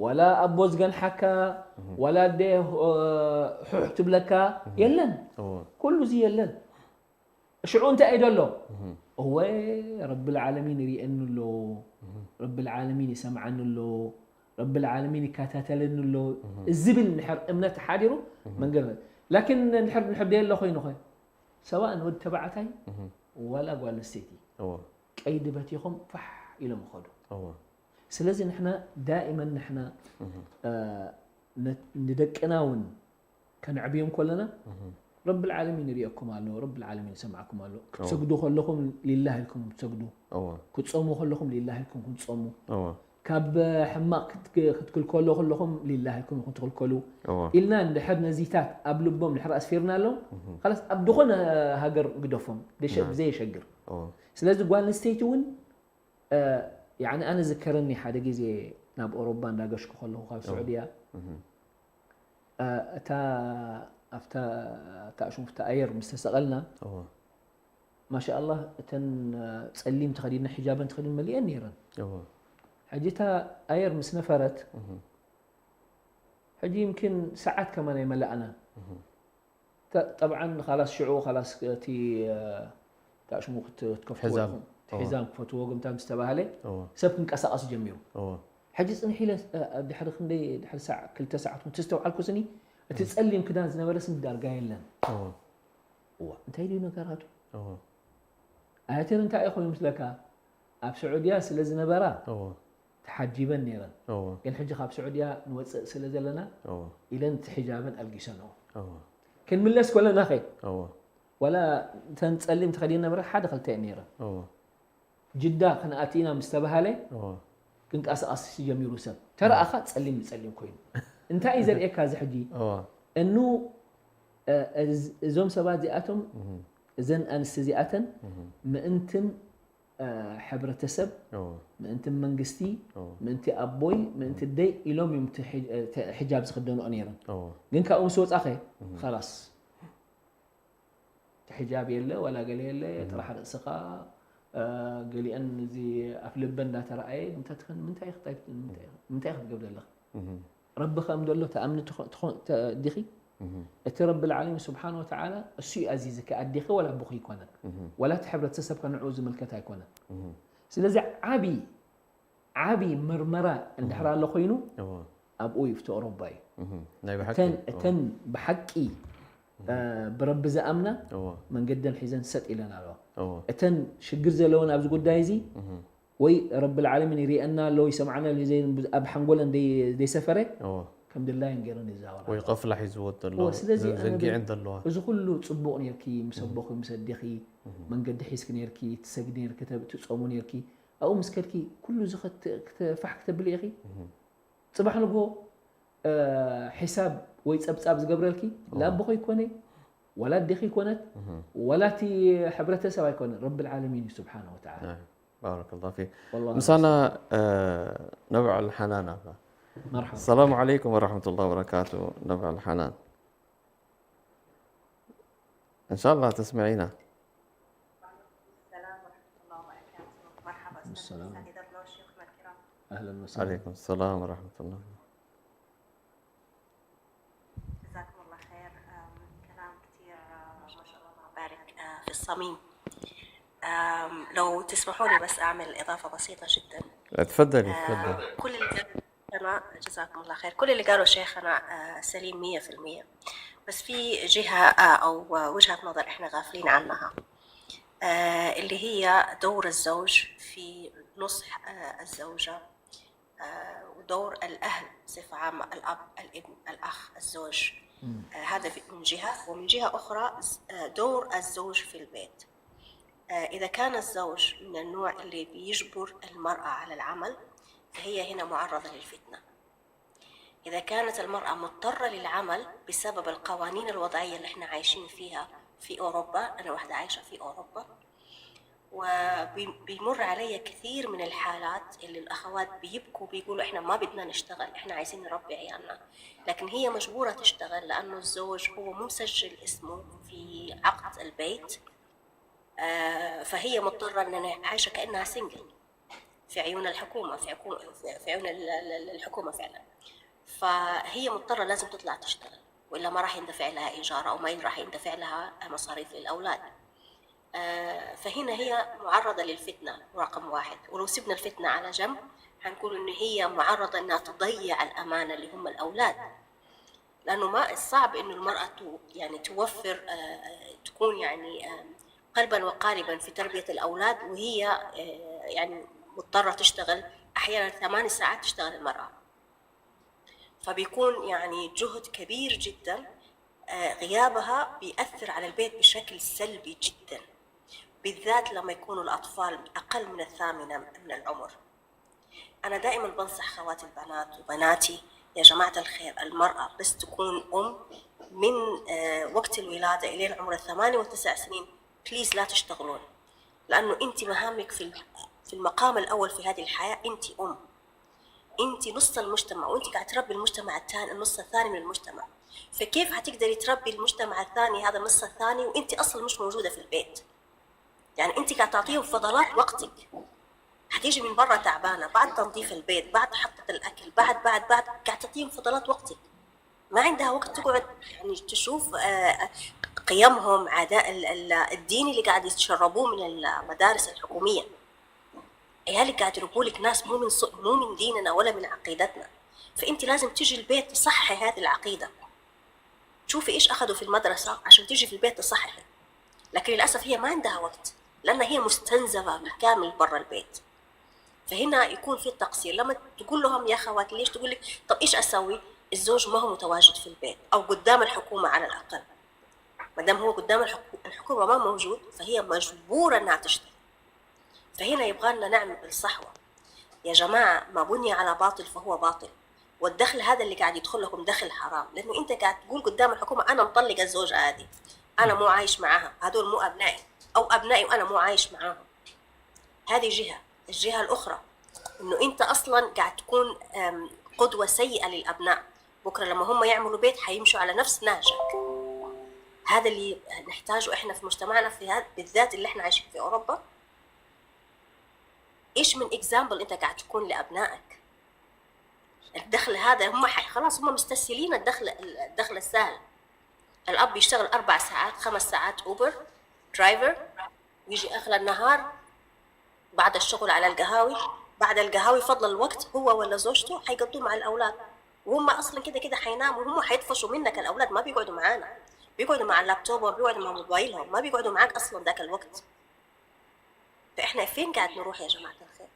ዋላ ኣቦ ዝገንሓካ ዋላ ኣደ ሑሕ ትብለካ የለን ኩሉ እዚ የለን ሽዑ እንታይ እዩ ደሎ እወ ረቢ ልዓለሚን ይርእየኒ ኣሎ ረቢ ልዓለሚን ይሰምዓኒ ኣሎ ረቢ ልዓለሚን ይከታተለኒ ኣሎ ዝብል ንሕር እምነት ሓዲሩ መንገድ ላኪን ንሕር ንሕር ደየሎ ኮይኑ ኸ ሰዋእ ንወዲ ተባዕታይ ዋላ ጓል ኣንስተይቲ ቀይዲ በቲኾም ፋሕ ኢሎም ይኸዱ ስለዚ ንሕና ዳእመን ንሕና ንደቅና እውን ከነዕብዮም ከለና ረቢ ልዓለሚን ይርእየኩም ኣሎ ረቢ ልዓለሚን ይሰምዓኩም ኣሎ ክትሰግዱ ከለኹም ሊላህ ኢልኩም ትሰግዱ ክትፀሙ ከለኹም ሊላህ ኢልኩም ክትፀሙ ካብ ሕማቕ ክትክልከሉ ከለኹም ሊላህ ኢልኩም ኢኹም ትኽልከሉ ኢልና እንድሕር ነዚታት ኣብ ልቦም ድሕር ኣስፊርና ኣሎም ላስ ኣብ ዝኾነ ሃገር ግደፎም ብዘየሸግር ስለዚ ጓል ኣንስተይቲ እውን ያኒ ኣነ ዝከረኒ ሓደ ግዜ ናብ ኦሮባ እንዳገሽኩ ከለኹ ካብ ስዑድያ እታ ኣብታ ታእሽሙፍቲ ኣየር ምስ ተሰቐልና ማሻ ኣላህ እተን ፀሊም ተኸዲነ ሒጃበን ተኸዲን መሊአን ነይረን ሕጂ እታ ኣየር ምስ ነፈረት ሕጂ ይምኪን ሰዓት ከማን ኣይመላእናን ጠብዓን ካላስ ሽዑ ካላስ እቲ ታሽሙ ክትከፍትዎ ሕዛም። ኢኹም እቲ ሒዛም ክፈትዎ ግምታ ምስ ተባህለ እዎ። ሰብ ክንቀሳቐስ ጀሚሩ እዎ። ሕጂ ፅንሕ ኢለ እ፣ ድሕሪ ክንደይ ድሕሪ ሳዕ ክልተ ሰዓት ተስተውዓልኩ ስኒ እቲ ፀሊም ክዳን ዝነበረ ስኒ ዳርጋ የለን እዎ። እዋ እንታይ ድዩ ነገራቱ እዎ። ኣያቴር እንታይ እዩ ኮይኑ ምስለካ ኣብ ስዑድያ ስለ ዝነበራ እዎ። ተሓጂበን ነይረን እዎ። ግን ሕጂ ካብ ስዑድያ ንወፅእ ስለ ዘለና እዎ። ኢለን እቲ ሒጃበን ኣልጊሰንኦ እዎ። ክንምለስ ኮለና ኸ እዎ። ዋላ እተን ፀሊም ተኸዲን ነበረ ሓደ ክልተ እየን ነይረን እዎ። ጅዳ ክንኣትኢና ምስ ተባሃለ እዎ። ክንቀሳቐስ ጀሚሩ ሰብ ተረኣኻ ፀሊም ብፀሊም ኮይኑ እንታይ እዩ ዘርእየካ እዚ ሕጂ እዎ። እኑ እ፣ እዚ- እዞም ሰባት እዚኣቶም እህ። እዘን ኣንስቲ እዚኣተን ምእንትን ሕብረተሰብ፣ ምእንቲ መንግስቲ፣ ምእንቲ ኣቦይ፣ ምእንቲ ደይ ኢሎም እዮም ሕጃብ ዝኽደንኦ ነይረን። ግን ካብኡ ምስ ወፃኸ ኸላስ እቲ ሕጃብ የለ ዋላ ገለ የለ፣ ጥራሕ ርእስኻ። ገሊአን እዚ ኣፍ ልበ እንዳተረኣየ እንታይ ክትገብር ኣለኻ? ረቢ ከም ዘሎ ተኣምኒ ዲኺ? እቲ ረቢ ልዓለሚን ስብሓን ወተዓላ እሱ እዩ ኣዚዝኪ፣ ኣዴኺ ዋላ ኣቦኺ ኣይኮነን፣ ዋላ እቲ ሕብረተሰብካ ንዕኡ ዝምልከት ኣይኮነን። ስለዚ ዓቢ ዓቢ መርመራ እንድሕር ኣሎ ኮይኑ ኣብኡ እዩ፣ ኣብቲ ኦሮባ እዩ። እተን ብሓቂ ብረቢ ዝኣምና መንገደን ሒዘን ሰጥ ኢለን ኣለዋ። እተን ሽግር ዘለወን ኣብዚ ጉዳይ እዚ ወይ ረቢ ልዓለሚን ይሪአና ኣሎ ይሰምዓና ኣሎ ኣብ ሓንጎለን ዘይሰፈረ ከም ድላየን ገይረን ይዛወራ ወይ ቀፍላ ሒዝወት ዘለዋ ስለዚ ዘንጊዐን ዘለዋ። እዚ ኩሉ ፅቡቕ ነርኪ፣ ምስ ኣቦኺ ምስ ኣዴኺ መንገዲ ሒዝኪ ነርኪ፣ ትሰግዲ ነርኪ፣ ትፀሙ ነርኪ። ኣብኡ ምስ ከድኪ ኩሉ እዚ ፋሕ ክተብሊ ኢኺ። ፅባሕ ንግሆ ሒሳብ ወይ ፀብፃብ ዝገብረልኪ ላቦኺ ይኮነ ዋላ ኣዴኺ ይኮነት ዋላ እቲ ሕብረተሰብ ኣይኮነ ረቢ ልዓለሚን እዩ ስብሓነ ወተዓላ። ባረከላሁ ፊክ። ምሳና ነብዐል ሓናን ኣላ። መርሓባ። ሰላሙ ዓለይኩም ወረሕመቱላሂ ወበረካቱ ነብዐል ሓናን። እንሻላ ተስምዒና። السلام ورحمة الله وبركاته. مرحبا أستاذ السلام. السادة الأطباء وشيوخنا الكرام. اهلا وسهلا. عليكم السلام ورحمة الله. جزاكم الله خير. آم، كلام كتير، آه، ما شاء الله، الله بارك، آه، في الصميم. آم، لو تسمحوا لي بس أعمل إضافة بسيطة جدا. تفضلي، تفضلي. كل اللي قاله شيخنا، جزاكم الله خير، كل اللي قاله شيخنا، آه، سليم مية في المية. بس في جهة، آه، أو وجهة نظر إحنا غافلين عنها، آه، اللي هي دور الزوج في نصح، آه، الزوجة، آه، ودور الأهل بصفة عامة، الأب، الابن، الأخ، الزوج. آه، هذا في-، من جهة، ومن جهة أخرى ز-، آه، دور الزوج في البيت. آه، إذا كان الزوج من النوع اللي بيجبر المرأة على العمل، فهي هنا معرضة للفتنة. إذا كانت المرأة مضطرة للعمل بسبب القوانين الوضعية اللي إحنا عايشين فيها في أوروبا، أنا واحدة عايشة في أوروبا، وبيمر علي كثير من الحالات اللي الأخوات بيبكوا، بيقولوا: "إحنا ما بدنا نشتغل، إحنا عايزين نربي عيالنا." لكن هي مجبورة تشتغل لأنه الزوج هو مو مسجل اسمه في عقد البيت. آه، فهي مضطرة إنها عايشة كأنها سنجل في عيون الحكومة، في عكو-، في عيون ال-، ال-، ال-، الحكومة فعلًا. فهي مضطرة لازم تطلع تشتغل، وإلا ما راح يندفع لها إيجار أو ما راح يندفع لها مصاريف للأولاد. آه، فهنا هي معرضة للفتنة رقم واحد. ولو سبنا الفتنة على جنب، هنقول إن هي معرضة إنها تضيع الأمانة اللي هم الأولاد. لأنه ما، صعب إنه المرأة تو-، يعني توفر، آه، تكون يعني، آه، قلبا وقالبا في تربية الأولاد وهي، آه، يعني مضطرة تشتغل، أحيانا ثماني ساعات تشتغل المرأة. فبيكون يعني جهد كبير جدا، آه، غيابها بيأثر على البيت بشكل سلبي جدا، بالذات لما يكونوا الأطفال أقل من الثامنة من العمر. أنا دائما بنصح خواتي البنات وبناتي: يا جماعة الخير، المرأة بس تكون أم من، آه، وقت الولادة إلين عمر الثمانية والتسع سنين، بليز لا تشتغلون، لأنه أنت مهامك في ال-، في المقام الأول في هذه الحياة أنت أم، أنت نص المجتمع، وأنت قاعد تربي المجتمع الثاني، النص الثاني من المجتمع. فكيف حتقدري تربي المجتمع الثاني، هذا النص الثاني، وأنت أصلا مش موجودة في البيت؟ يعني أنت قاعد تعطيهم فضلات وقتك. هتيجي من برا تعبانة بعد تنظيف البيت، بعد حطة الأكل، بعد، بعد، بعد، قاعد تعطيهم فضلات وقتك. ما عندها وقت تقعد يعني تشوف، آه، قيمهم، عادات، ال-، ال-، الدين اللي قاعد يتشربوه من المدارس الحكومية. عيالك قاعد يربوا لك ناس مو من ص-، مو من ديننا ولا من عقيدتنا. فأنت لازم تجي البيت تصححي هذه العقيدة. تشوفي إيش أخذوا في المدرسة عشان تجي في البيت تصححي. لكن للأسف هي ما عندها وقت، لأن هي مستنزفة بالكامل برا البيت. فهنا يكون في التقصير. لما تقول لهم: "يا أخواتي، ليش؟" تقول لك: "طب إيش أسوي؟ الزوج ما هو متواجد في البيت، أو قدام الحكومة على الأقل." ما دام هو قدام الحكو-، الحكومة ما موجود، فهي مجبورة إنها تشتغل. فهنا يبغى لنا نعمل صحوة. يا جماعة، ما بني على باطل فهو باطل. والدخل هذا اللي قاعد يدخل لكم دخل حرام، لأنه أنت قاعد تقول قدام الحكومة: "أنا مطلق الزوجة هذه." انا مو عايش معاها، هذول مو ابنائي، او ابنائي وانا مو عايش معاهم. هذه جهة. الجهة الاخرى انه انت اصلا قاعد تكون قدوة سيئة للابناء. بكرة لما هم يعملوا بيت حيمشوا على نفس نهجك. هذا اللي نحتاجه احنا في مجتمعنا، في هذا بالذات اللي احنا عايشين في اوروبا. ايش من example انت قاعد تكون لابنائك؟ الدخل هذا هم حي... خلاص هم مستسهلين الدخل، الدخل السهل. الاب يشتغل اربع ساعات، خمس ساعات اوبر درايفر، ويجي اخر النهار بعد الشغل على القهاوي. بعد القهاوي فضل الوقت هو ولا زوجته حيقضوه مع الاولاد، وهم اصلا كده كده حيناموا، وهم حيطفشوا منك. الاولاد ما بيقعدوا معانا، بيقعدوا مع اللابتوب وبيقعدوا مع موبايلهم، ما بيقعدوا معاك اصلا ذاك الوقت. فاحنا فين قاعد نروح يا جماعة الخير؟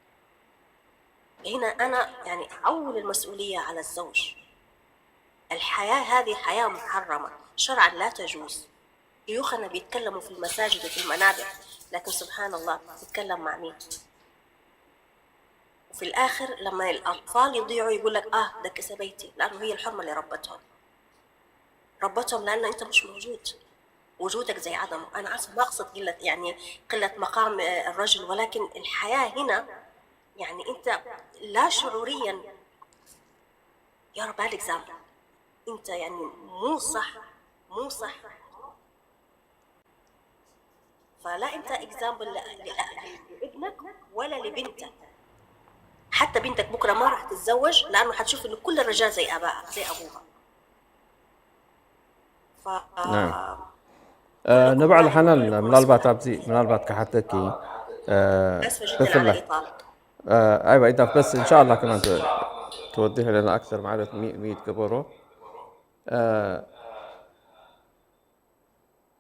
هنا انا يعني اعول المسؤولية على الزوج. الحياة هذه حياة محرمة شرعا، لا تجوز. شيوخنا بيتكلموا في المساجد وفي المنابر، لكن سبحان الله بيتكلم مع مين؟ وفي الاخر لما الاطفال يضيعوا يقول لك اه ده كسبيتي، لانه هي الحرمة اللي ربتهم. ربتهم لان انت مش موجود، وجودك زي عدمه. انا اسف ما اقصد قله، يعني قله مقام الرجل، ولكن الحياه هنا يعني انت لا شعوريا، يا رب هذا example، انت يعني مو صح، مو صح. فلا انت example لابنك ولا لبنتك. حتى بنتك بكره ما راح تتزوج لانه حتشوف انه كل الرجال زي اباها زي ابوها. ف ንባዕሉ ሓናን ምናልባት ኣብዚ ምናልባት ክሓተኪ اسفه جدا على الاطاله. ايوه اذا بس ان شاء الله كمان توضح لنا اكثر ማለት ሚእት ገበሮ።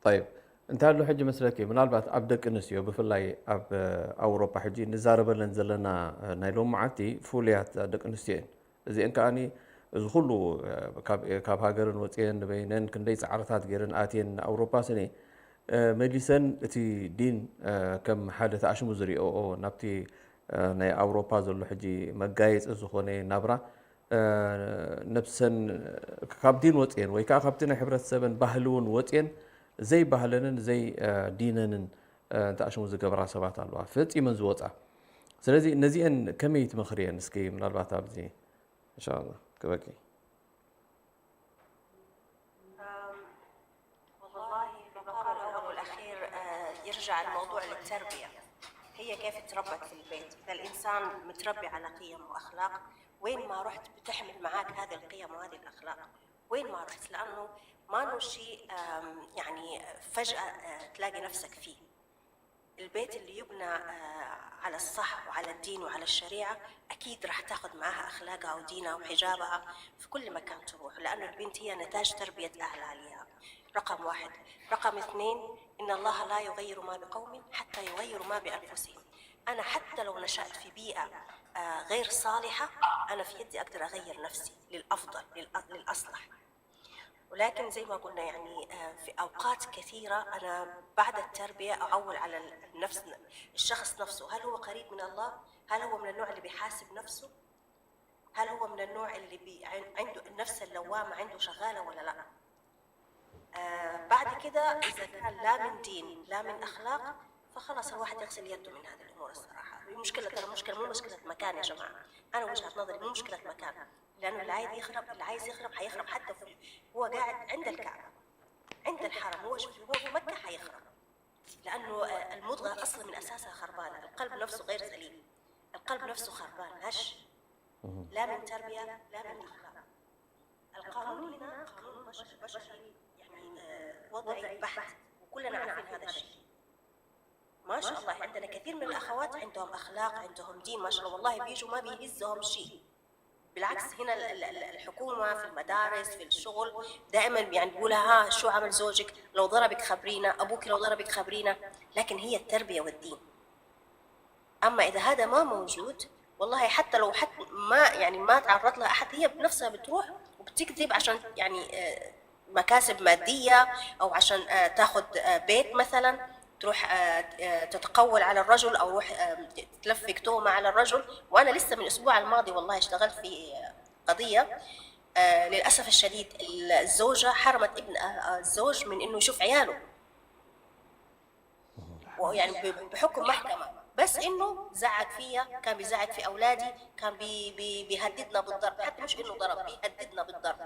طيب، እንታይ ኣሎ ሕጂ መስለኪ ምናልባት ኣብ ደቂ ኣንስትዮ ብፍላይ ኣብ ኣውሮፓ ሕጂ ንዛረበለን ዘለና ናይ ሎም መዓልቲ ፍሉያት ደቂ ኣንስትዮ እየን። እዚአን ከዓኒ እዚ ኩሉ ካብ ሃገርን ወፅየን ንበይነን ክንደይ ፃዕርታት ገይረን ኣትየን ንኣውሮፓ ስኒ መሊሰን እቲ ዲን ከም ሓደ ተኣሽሙ ዝሪኦኦ ናብቲ ናይ ኣውሮፓ ዘሎ ሕጂ መጋየፂ ዝኾነ ናብራ ነብሰን ካብ ዲን ወፅየን ወይ ከዓ ካብቲ ናይ ሕብረተሰበን ባህሊ እውን ወፅየን ዘይባህለንን ዘይ ዲነንን ተኣሽሙ ዝገብራ ሰባት ኣለዋ ፈፂመን ዝወፃ። ስለዚ ነዚአን ከመይ ትመኽርየን እስኪ ምናልባት ኣብዚ እንሻላ ክበቂ والله في المقام الأول والأخير يرجع الموضوع للتربية. هي كيف اتربت في البيت؟ إذا الإنسان متربي على قيم وأخلاق، وين ما رحت بتحمل معاك هذه القيم وهذه الأخلاق وين ما رحت، لأنه ما إنه شيء يعني فجأة تلاقي نفسك فيه. البيت اللي يبنى على الصح وعلى الدين وعلى الشريعة أكيد راح تاخد معاها أخلاقها ودينها وحجابها في كل مكان تروح، لأنه البنت هي نتاج تربية أهلها ليها. رقم واحد. رقم اثنين، إن الله لا يغير ما بقوم حتى يغيروا ما بأنفسهم. أنا حتى لو نشأت في بيئة غير صالحة، أنا في يدي أقدر أغير نفسي للأفضل، للأصلح. ولكن زي ما قلنا يعني في أوقات كثيرة أنا بعد التربية أعول على النفس، الشخص نفسه، هل هو قريب من الله؟ هل هو من النوع اللي بيحاسب نفسه؟ هل هو من النوع اللي بي... عنده النفس اللوامة عنده شغالة ولا لا؟ آه بعد كده إذا كان لا من دين لا من أخلاق، فخلاص الواحد يغسل يده من هذه الأمور الصراحة. هي مشكلة، ترى مشكلة، مو مشكلة مكان يا جماعة. أنا وجهة نظري مو مشكلة مكان، لأنه اللي عايز يخرب، اللي عايز يخرب حيخرب حتى في، هو قاعد عند الكعبة، عند الحرم، هو شوف، هو في مكة حيخرب. لأنه المضغة أصلا من أساسها خربانة، القلب نفسه غير سليم، القلب نفسه خربان هش. لا من تربية لا من أخلاق. القانون هنا قانون بشري، بشري يعني وضعي بحت، وكلنا عارفين هذا الشيء. ما شاء الله عندنا كثير من الأخوات عندهم أخلاق، عندهم دين، ما شاء الله، والله بيجوا ما بيهزهم شيء. بالعكس، هنا الحكومة في المدارس في الشغل دائما يعني بيقولها ها شو عمل زوجك، لو ضربك خبرينا، أبوك لو ضربك خبرينا. لكن هي التربية والدين. أما إذا هذا ما موجود، والله حتى لو حتى ما يعني ما تعرض لها أحد، هي بنفسها بتروح وبتكذب عشان يعني مكاسب مادية، أو عشان تاخد بيت مثلا، تروح تتقول على الرجل، أو روح تلفق تهمة على الرجل. وأنا لسه من الأسبوع الماضي والله اشتغلت في قضية، للأسف الشديد الزوجة حرمت ابن الزوج من إنه يشوف عياله. يعني ب- بحكم محكمة، بس إنه زعق فيا، كان بيزعق في أولادي، كان بي بي بيهددنا بالضرب، حتى مش إنه ضرب، بيهددنا بالضرب.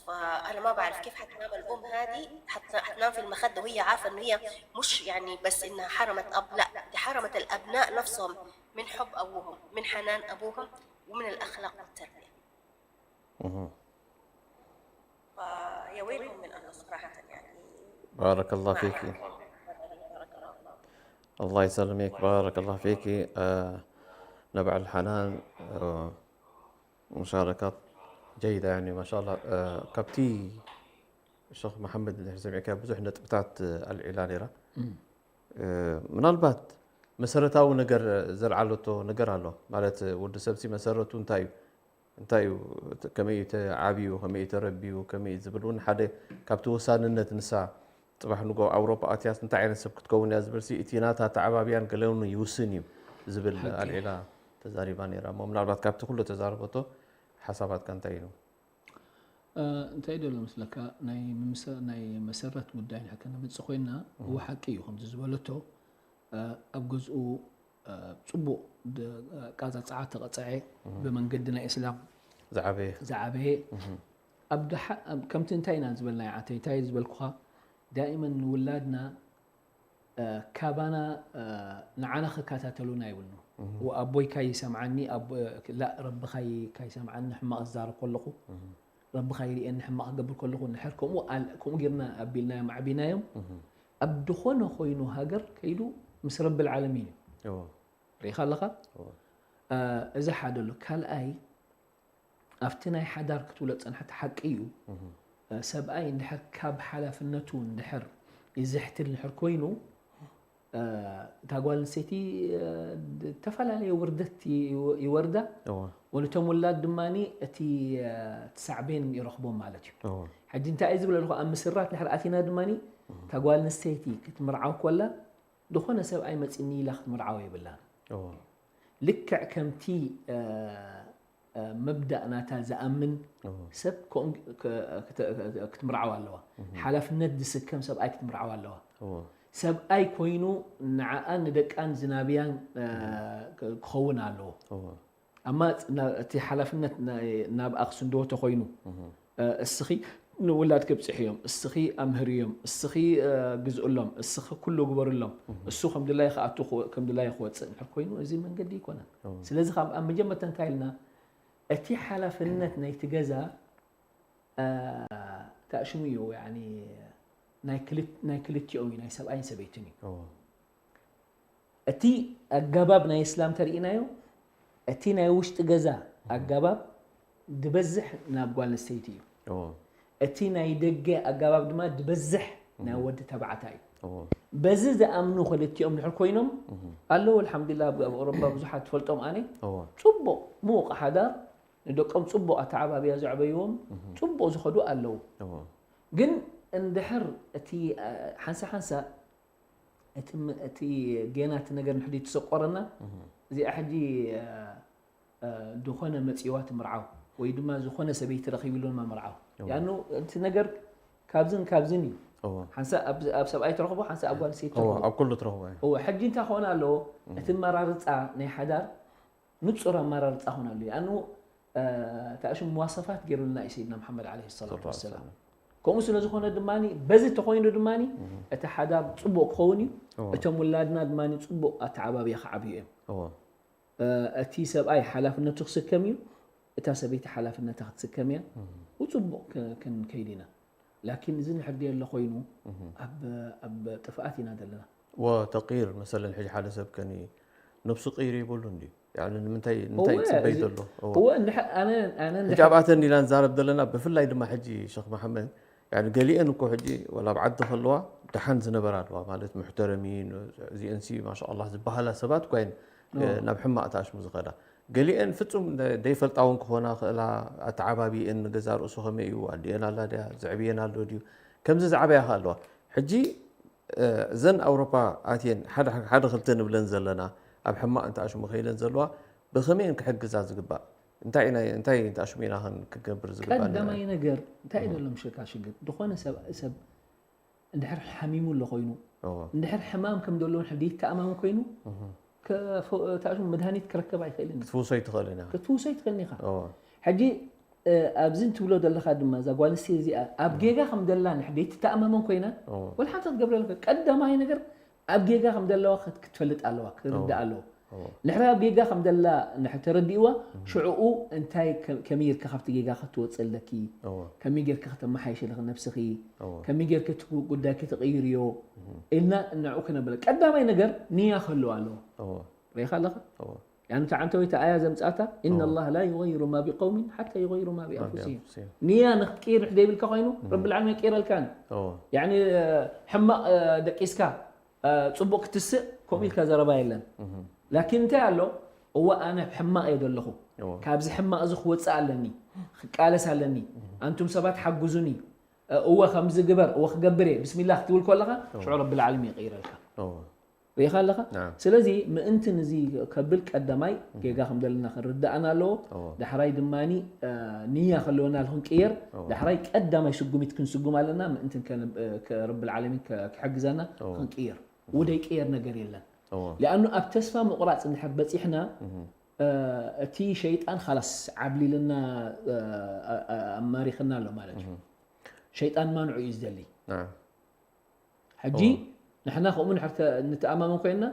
فأنا ما بعرف كيف حتنام الأم هذه، حت- حتنام في المخدة وهي عارفة إنه هي مش يعني بس إنها حرمت أب، لا، دي حرمت الأبناء نفسهم من حب أبوهم، من حنان أبوهم، ومن الأخلاق والتربية. مهم. فيا ويلهم من الله صراحة يعني. بارك الله ما فيك. أعرف. بارك الله. الله يسلمك، بارك الله فيك. آه نبع الحنان. آه مشاركات جيدة يعني ما شاء الله. آه كابتي الشيخ محمد اللي سمعك بزح نطبتات العلاليرة. آه ምናልባት መሰረታዊ ነገር ዘልዓለቶ ነገር ኣሎ ማለት ወዲ ሰብሲ መሰረቱ እንታይ እዩ እንታይ እዩ ከመይ እዩ ተዓብዩ ከመይ እዩ ተረቢዩ ከመይ እዩ ዝብል እውን ሓደ ካብቲ ወሳንነት ንሳ ፅባሕ ንጎ ኣውሮፓ ኣትያስ እንታይ ዓይነት ሰብ ክትከውን እያ ዝብል እቲ ናታ ተዓባብያን ገለውን ይውስን እዩ ዝብል ኣልዒላ ተዛሪባ ነይራ እሞ ምናልባት ካብቲ ኩሉ ተዛረበቶ ሓሳባትካ እንታይ እዩ እንታይ ደሎ መስለካ ናይ መሰረት ጉዳይ ንሕከ ነምፅእ ኮይና እዎ ሓቂ እዩ ከምዚ ዝበለቶ ኣብ ገዝኡ ፅቡቕ ቃፃፃዓ ተቐፀዐ ብመንገዲ ናይ እስላም ዝዓበየ ዝዓበየ ኣብ ከምቲ እንታይ ኢና ዝበልና ይዓተይ እንታይ ዝበልኩኻ ዳእመን ንውላድና ካባና ንዓና ክከታተሉና ይብልኑ ኣቦይ ካይሰምዓኒ ላእ ረብኻይ ካይሰምዓኒ ሕማቕ ዝዛረብ ከለኹ ረብኻ ይርእየኒ ሕማቕ ክገብር ከለኹ ንድሕር ከምኡ ጌርና ኣቢልናዮም ኣዕቢናዮም ኣብ ዝኾነ ኮይኑ ሃገር ከይዱ ምስ ረብል ዓለሚን እዩ ርኢኻ ኣለኻ እዚ ሓደ ኣሎ ካልኣይ ኣብቲ ናይ ሓዳር ክትብሎ ዝፀንሐት ሓቂ እዩ ሰብኣይ እንድሕር ካብ ሓላፍነቱ እንድሕር ይዝሕትል እንድሕር ኮይኑ እታ ጓል ኣንስተይቲ ዝተፈላለየ ውርደት ይወርዳ ወልቶም ውላድ ድማ እቲ ሳዕቤን ይረኽቦም ማለት እዩ ሕጂ እንታይ እዩ ዝብል ኣለኹ ኣብ ምስራት ድሕር ኣቲና ድማ እታ ጓል ኣንስተይቲ ክትምርዓው ኮላ ዝኾነ ሰብኣይ መፂኒ ኢላ ክትምርዓው የብላን ልክዕ ከምቲ መብዳእ ናታ ዝኣምን ሰብ ክትምርዓው ኣለዋ ሓላፍነት ዝስከም ሰብኣይ ክትምርዓው ኣለዋ ሰብኣይ ኮይኑ ንዓኣን ንደቃን ዝናብያን ክኸውን ኣለዎ ኣማ እቲ ሓላፍነት ናብኣ ክስንድዎ ተኮይኑ እስኺ ንውላድ ክብፅሕ እዮም እስኺ ኣምህር እዮም እስኺ ግዝእሎም እስኺ ኩሉ ግበርሎም እሱ ከምድላይ ክኣቱ ከምድላይ ክወፅእ እንድሕር ኮይኑ እዚ መንገዲ ይኮነን ስለዚ ካብ ኣብ መጀመርታ እንታይ ኢልና እቲ ሓላፍነት ናይቲ ገዛ ታእሽሙ እዩ ናይ ክልቲኦም እዩ ናይ ሰብኣይን ሰበይትን እዩ እቲ ኣጋባብ ናይ እስላም ተርእናዮ እቲ ናይ ውሽጢ ገዛ ኣጋባብ ዝበዝሕ ናብ ጓል ኣንስተይቲ እዩ እቲ ናይ ደገ ኣጋባብ ድማ ዝበዝሕ ናይ ወዲ ተባዕታ እዩ በዚ ዝኣምኑ ክልቲኦም ድሕር ኮይኖም ኣለዉ ኣልሓምዱላ ኣብ ኣውሮፓ ብዙሓት ትፈልጦም ኣነ ፅቡቕ ምውቕ ሓዳር ንደቆም ፅቡቕ ኣተዓባብያ ዘዕበይዎም ፅቡቕ ዝኸዱ ኣለዉ ግን እንድሕር እቲ ሓንሳ ሓንሳ እቲ ጌና እቲ ነገር ንሕዲ ትሰቆረና እዚኣ ሕጂ ዝኾነ መፂዋ ትምርዓው ወይ ድማ ዝኾነ ሰበይቲ ረኺብሉ ድማ ምርዓው ያኑ እቲ ነገር ካብዝን ካብዝን እዩ ሓንሳ ኣብ ሰብኣይ ትረኽቦ ሓንሳ ኣብ ጓል ሴት ኣብ ኩሉ ትረኽቦ እወ ሕጂ እንታይ ክኾን ኣለዎ እቲ መራርፃ ናይ ሓዳር ንፁር ኣመራርፃ ክኾን ኣለዎ ያኑ ታእሽም መዋሰፋት ገይሩልና እዩ ሰይድና መሓመድ ዓለ ሰላት ወሰላም ከምኡ ስለ ዝኾነ ድማ በዚ ተኮይኑ ድማ እቲ ሓዳር ፅቡቅ ክኸውን እዩ እቶም ውላድና ድማ ፅቡቅ ኣተዓባብያ ክዓብዩ እዮም እቲ ሰብኣይ ሓላፍነቱ ክስከም እዩ እታ ሰበይቲ ሓላፍነታ ክትስከም እያ ብፅቡቅ ክንከይድ ኢና ላኪን እዚ ንሕር ደየሎ ኮይኑ ኣብ ጥፍኣት ኢና ዘለና ወተቂር መሰለን ሕጂ ሓደ ሰብ ከኒ ነብሱ ቅይር ይብሉ እንዲ ንምንታይ እንታይ ፅበይ ዘሎ ሕጂ ኣብኣተን ኢና ንዛረብ ዘለና ብፍላይ ድማ ሕጂ ሸክ መሓመድ ገሊአን እኮ ሕጂ ወላ ኣብ ዓዲ ከለዋ ደሓን ዝነበራ ኣለዋ ማለት ሙሕተረሚን እዚአንሲ ማሻ ኣላ ዝበሃላ ሰባት ኮይን ናብ ሕማቕ ተኣሽሙ ዝኸዳ ገሊአን ፍጹም ደይፈልጣ እውን ክኾና ክእላ ኣተዓባቢአን ንገዛ ርእሱ ከመይ እዩ ኣዲአን ኣላ ድያ ዘዕብየን ኣሎ ድዩ ከምዚ ዝዓበያ ከ ኣለዋ ሕጂ እዘን ኣውሮፓ ኣትየን ሓደ ክልተ ንብለን ዘለና ኣብ ሕማቕ እንተ ኣሽሙ ከይለን ዘለዋ ብኸመይን ክሕግዛ ዝግባእ እንታይ እንታይ ተኣሽሙ ኢና ክንገብር ዝግባእ ቀዳማይ ነገር እንታይ እዩ ዘሎ ምሽካ ሽግር ዝኾነ ሰብ ሰብ እንድሕር ሓሚሙ ኣሎ ኮይኑ እዎ እንድሕር ሕማም ከም ዘለዎ ንሕር ዘይተኣማመን ኮይኑ እህ ከፈ- ታሽሙ መድሃኒት ክረከብ ኣይኽእልን እዩ። ክትፍውሶ ኣይትኽእልን ኢኻ ክትፍውሶ ኣይትኽእልን ኢኻ። እዎ ሕጂ እ፣ ኣብዚ እንትብሎ ዘለኻ ድማ እዛ ጓል ኣንስተይቲ እዚኣ ኣብ ጌጋ ከም ደላ ንሕር ዘይትተኣማመን ኮይና እዎ ወላ ሓንቲ ክትገብረልካ ቀዳማይ ነገር ኣብ ጌጋ ከም ዘለዋ ክት- ክትፈልጥ ኣለዋ ክርዳእ ኣለዎ እዎ ንሕር ኣብ ጌጋ ከም ደላ ንሕር ተረዲእዋ ሽዕኡ እንታይ ከ- ከመይ ጌርካ ካብቲ ጌጋ ክትወፅእ ኣለኪ እዎ ከመይ ጌርካ ከተመሓይሸልኺ ነብስኺ እዎ ከመይ ጌርካ እቲ ጉዳይ ከተቕይርዮ ኢልና ንዕኡ ክነብለ ቀዳማይ ነገር ንያ ክህልዋ ኣለዎ እዎ ርኢኻ ኣለኻ እዎ يعني تعانت ويتا آية زمزاتا إن الله لا يغير ما بقوم حتى يغيروا ما بأنفسهم بأنفسهم ንያ ንክትቅይር ንሕደይ ብልካ ኮይኑ ረቢ ልዓለሚን ይቀይረልካን እዎ يعني ሕማቕ ደቂስካ ፅቡቅ ክትስእ ከምኡ ኢልካ ዘረባ የለን እህ ላኪን እንታይ ኣሎ እወ ኣነ ሕማቕ እየ ዘለኹ እዎ ካብዚ ሕማቕ እዚ ክወፅእ ኣለኒ ክቃለስ ኣለኒ ኣንቱም ሰባት ሓግዙኒ እወ ከምዚ ግበር እወ ክገብር እየ ብስሚላ ክትብል ከለኻ ሽዑ ረቢ ልዓለሚን ይቀይረልካ እዎ ርኢኻ ኣለኻ نعم ስለዚ ምእንቲ ንዚ ከብል ቀዳማይ ጌጋ ከም ዘለና ክንርዳእና ኣለዎ እዎ ዳሕራይ ድማ ንያ ከለወና ክንቅየር እዎ ዳሕራይ ቀዳማይ ስጉሚት ክንስጉም ኣለና ምእንቲ ከ- ከ- ረቢ ልዓለሚን ከ- ክሕግዘና እዎ ክንቅየር ወደይ ቅየር ነገር የለን እዎ ሊኣኑ ኣብ ተስፋ ምቑራፅ እንድሕር በፂሕና እህ እ፣ እቲ ሸይጣን ኻላስ ዓብሊልና እ፣ እ፣ እ፣ ኣማሪኽና ኣሎ ማለት እዩ ሸይጣን ማንዑ እዩ ዝደሊ نعم ሕጂ ንሕና ከምኡ ንሕር ተ- ንተኣማመን ኮይንና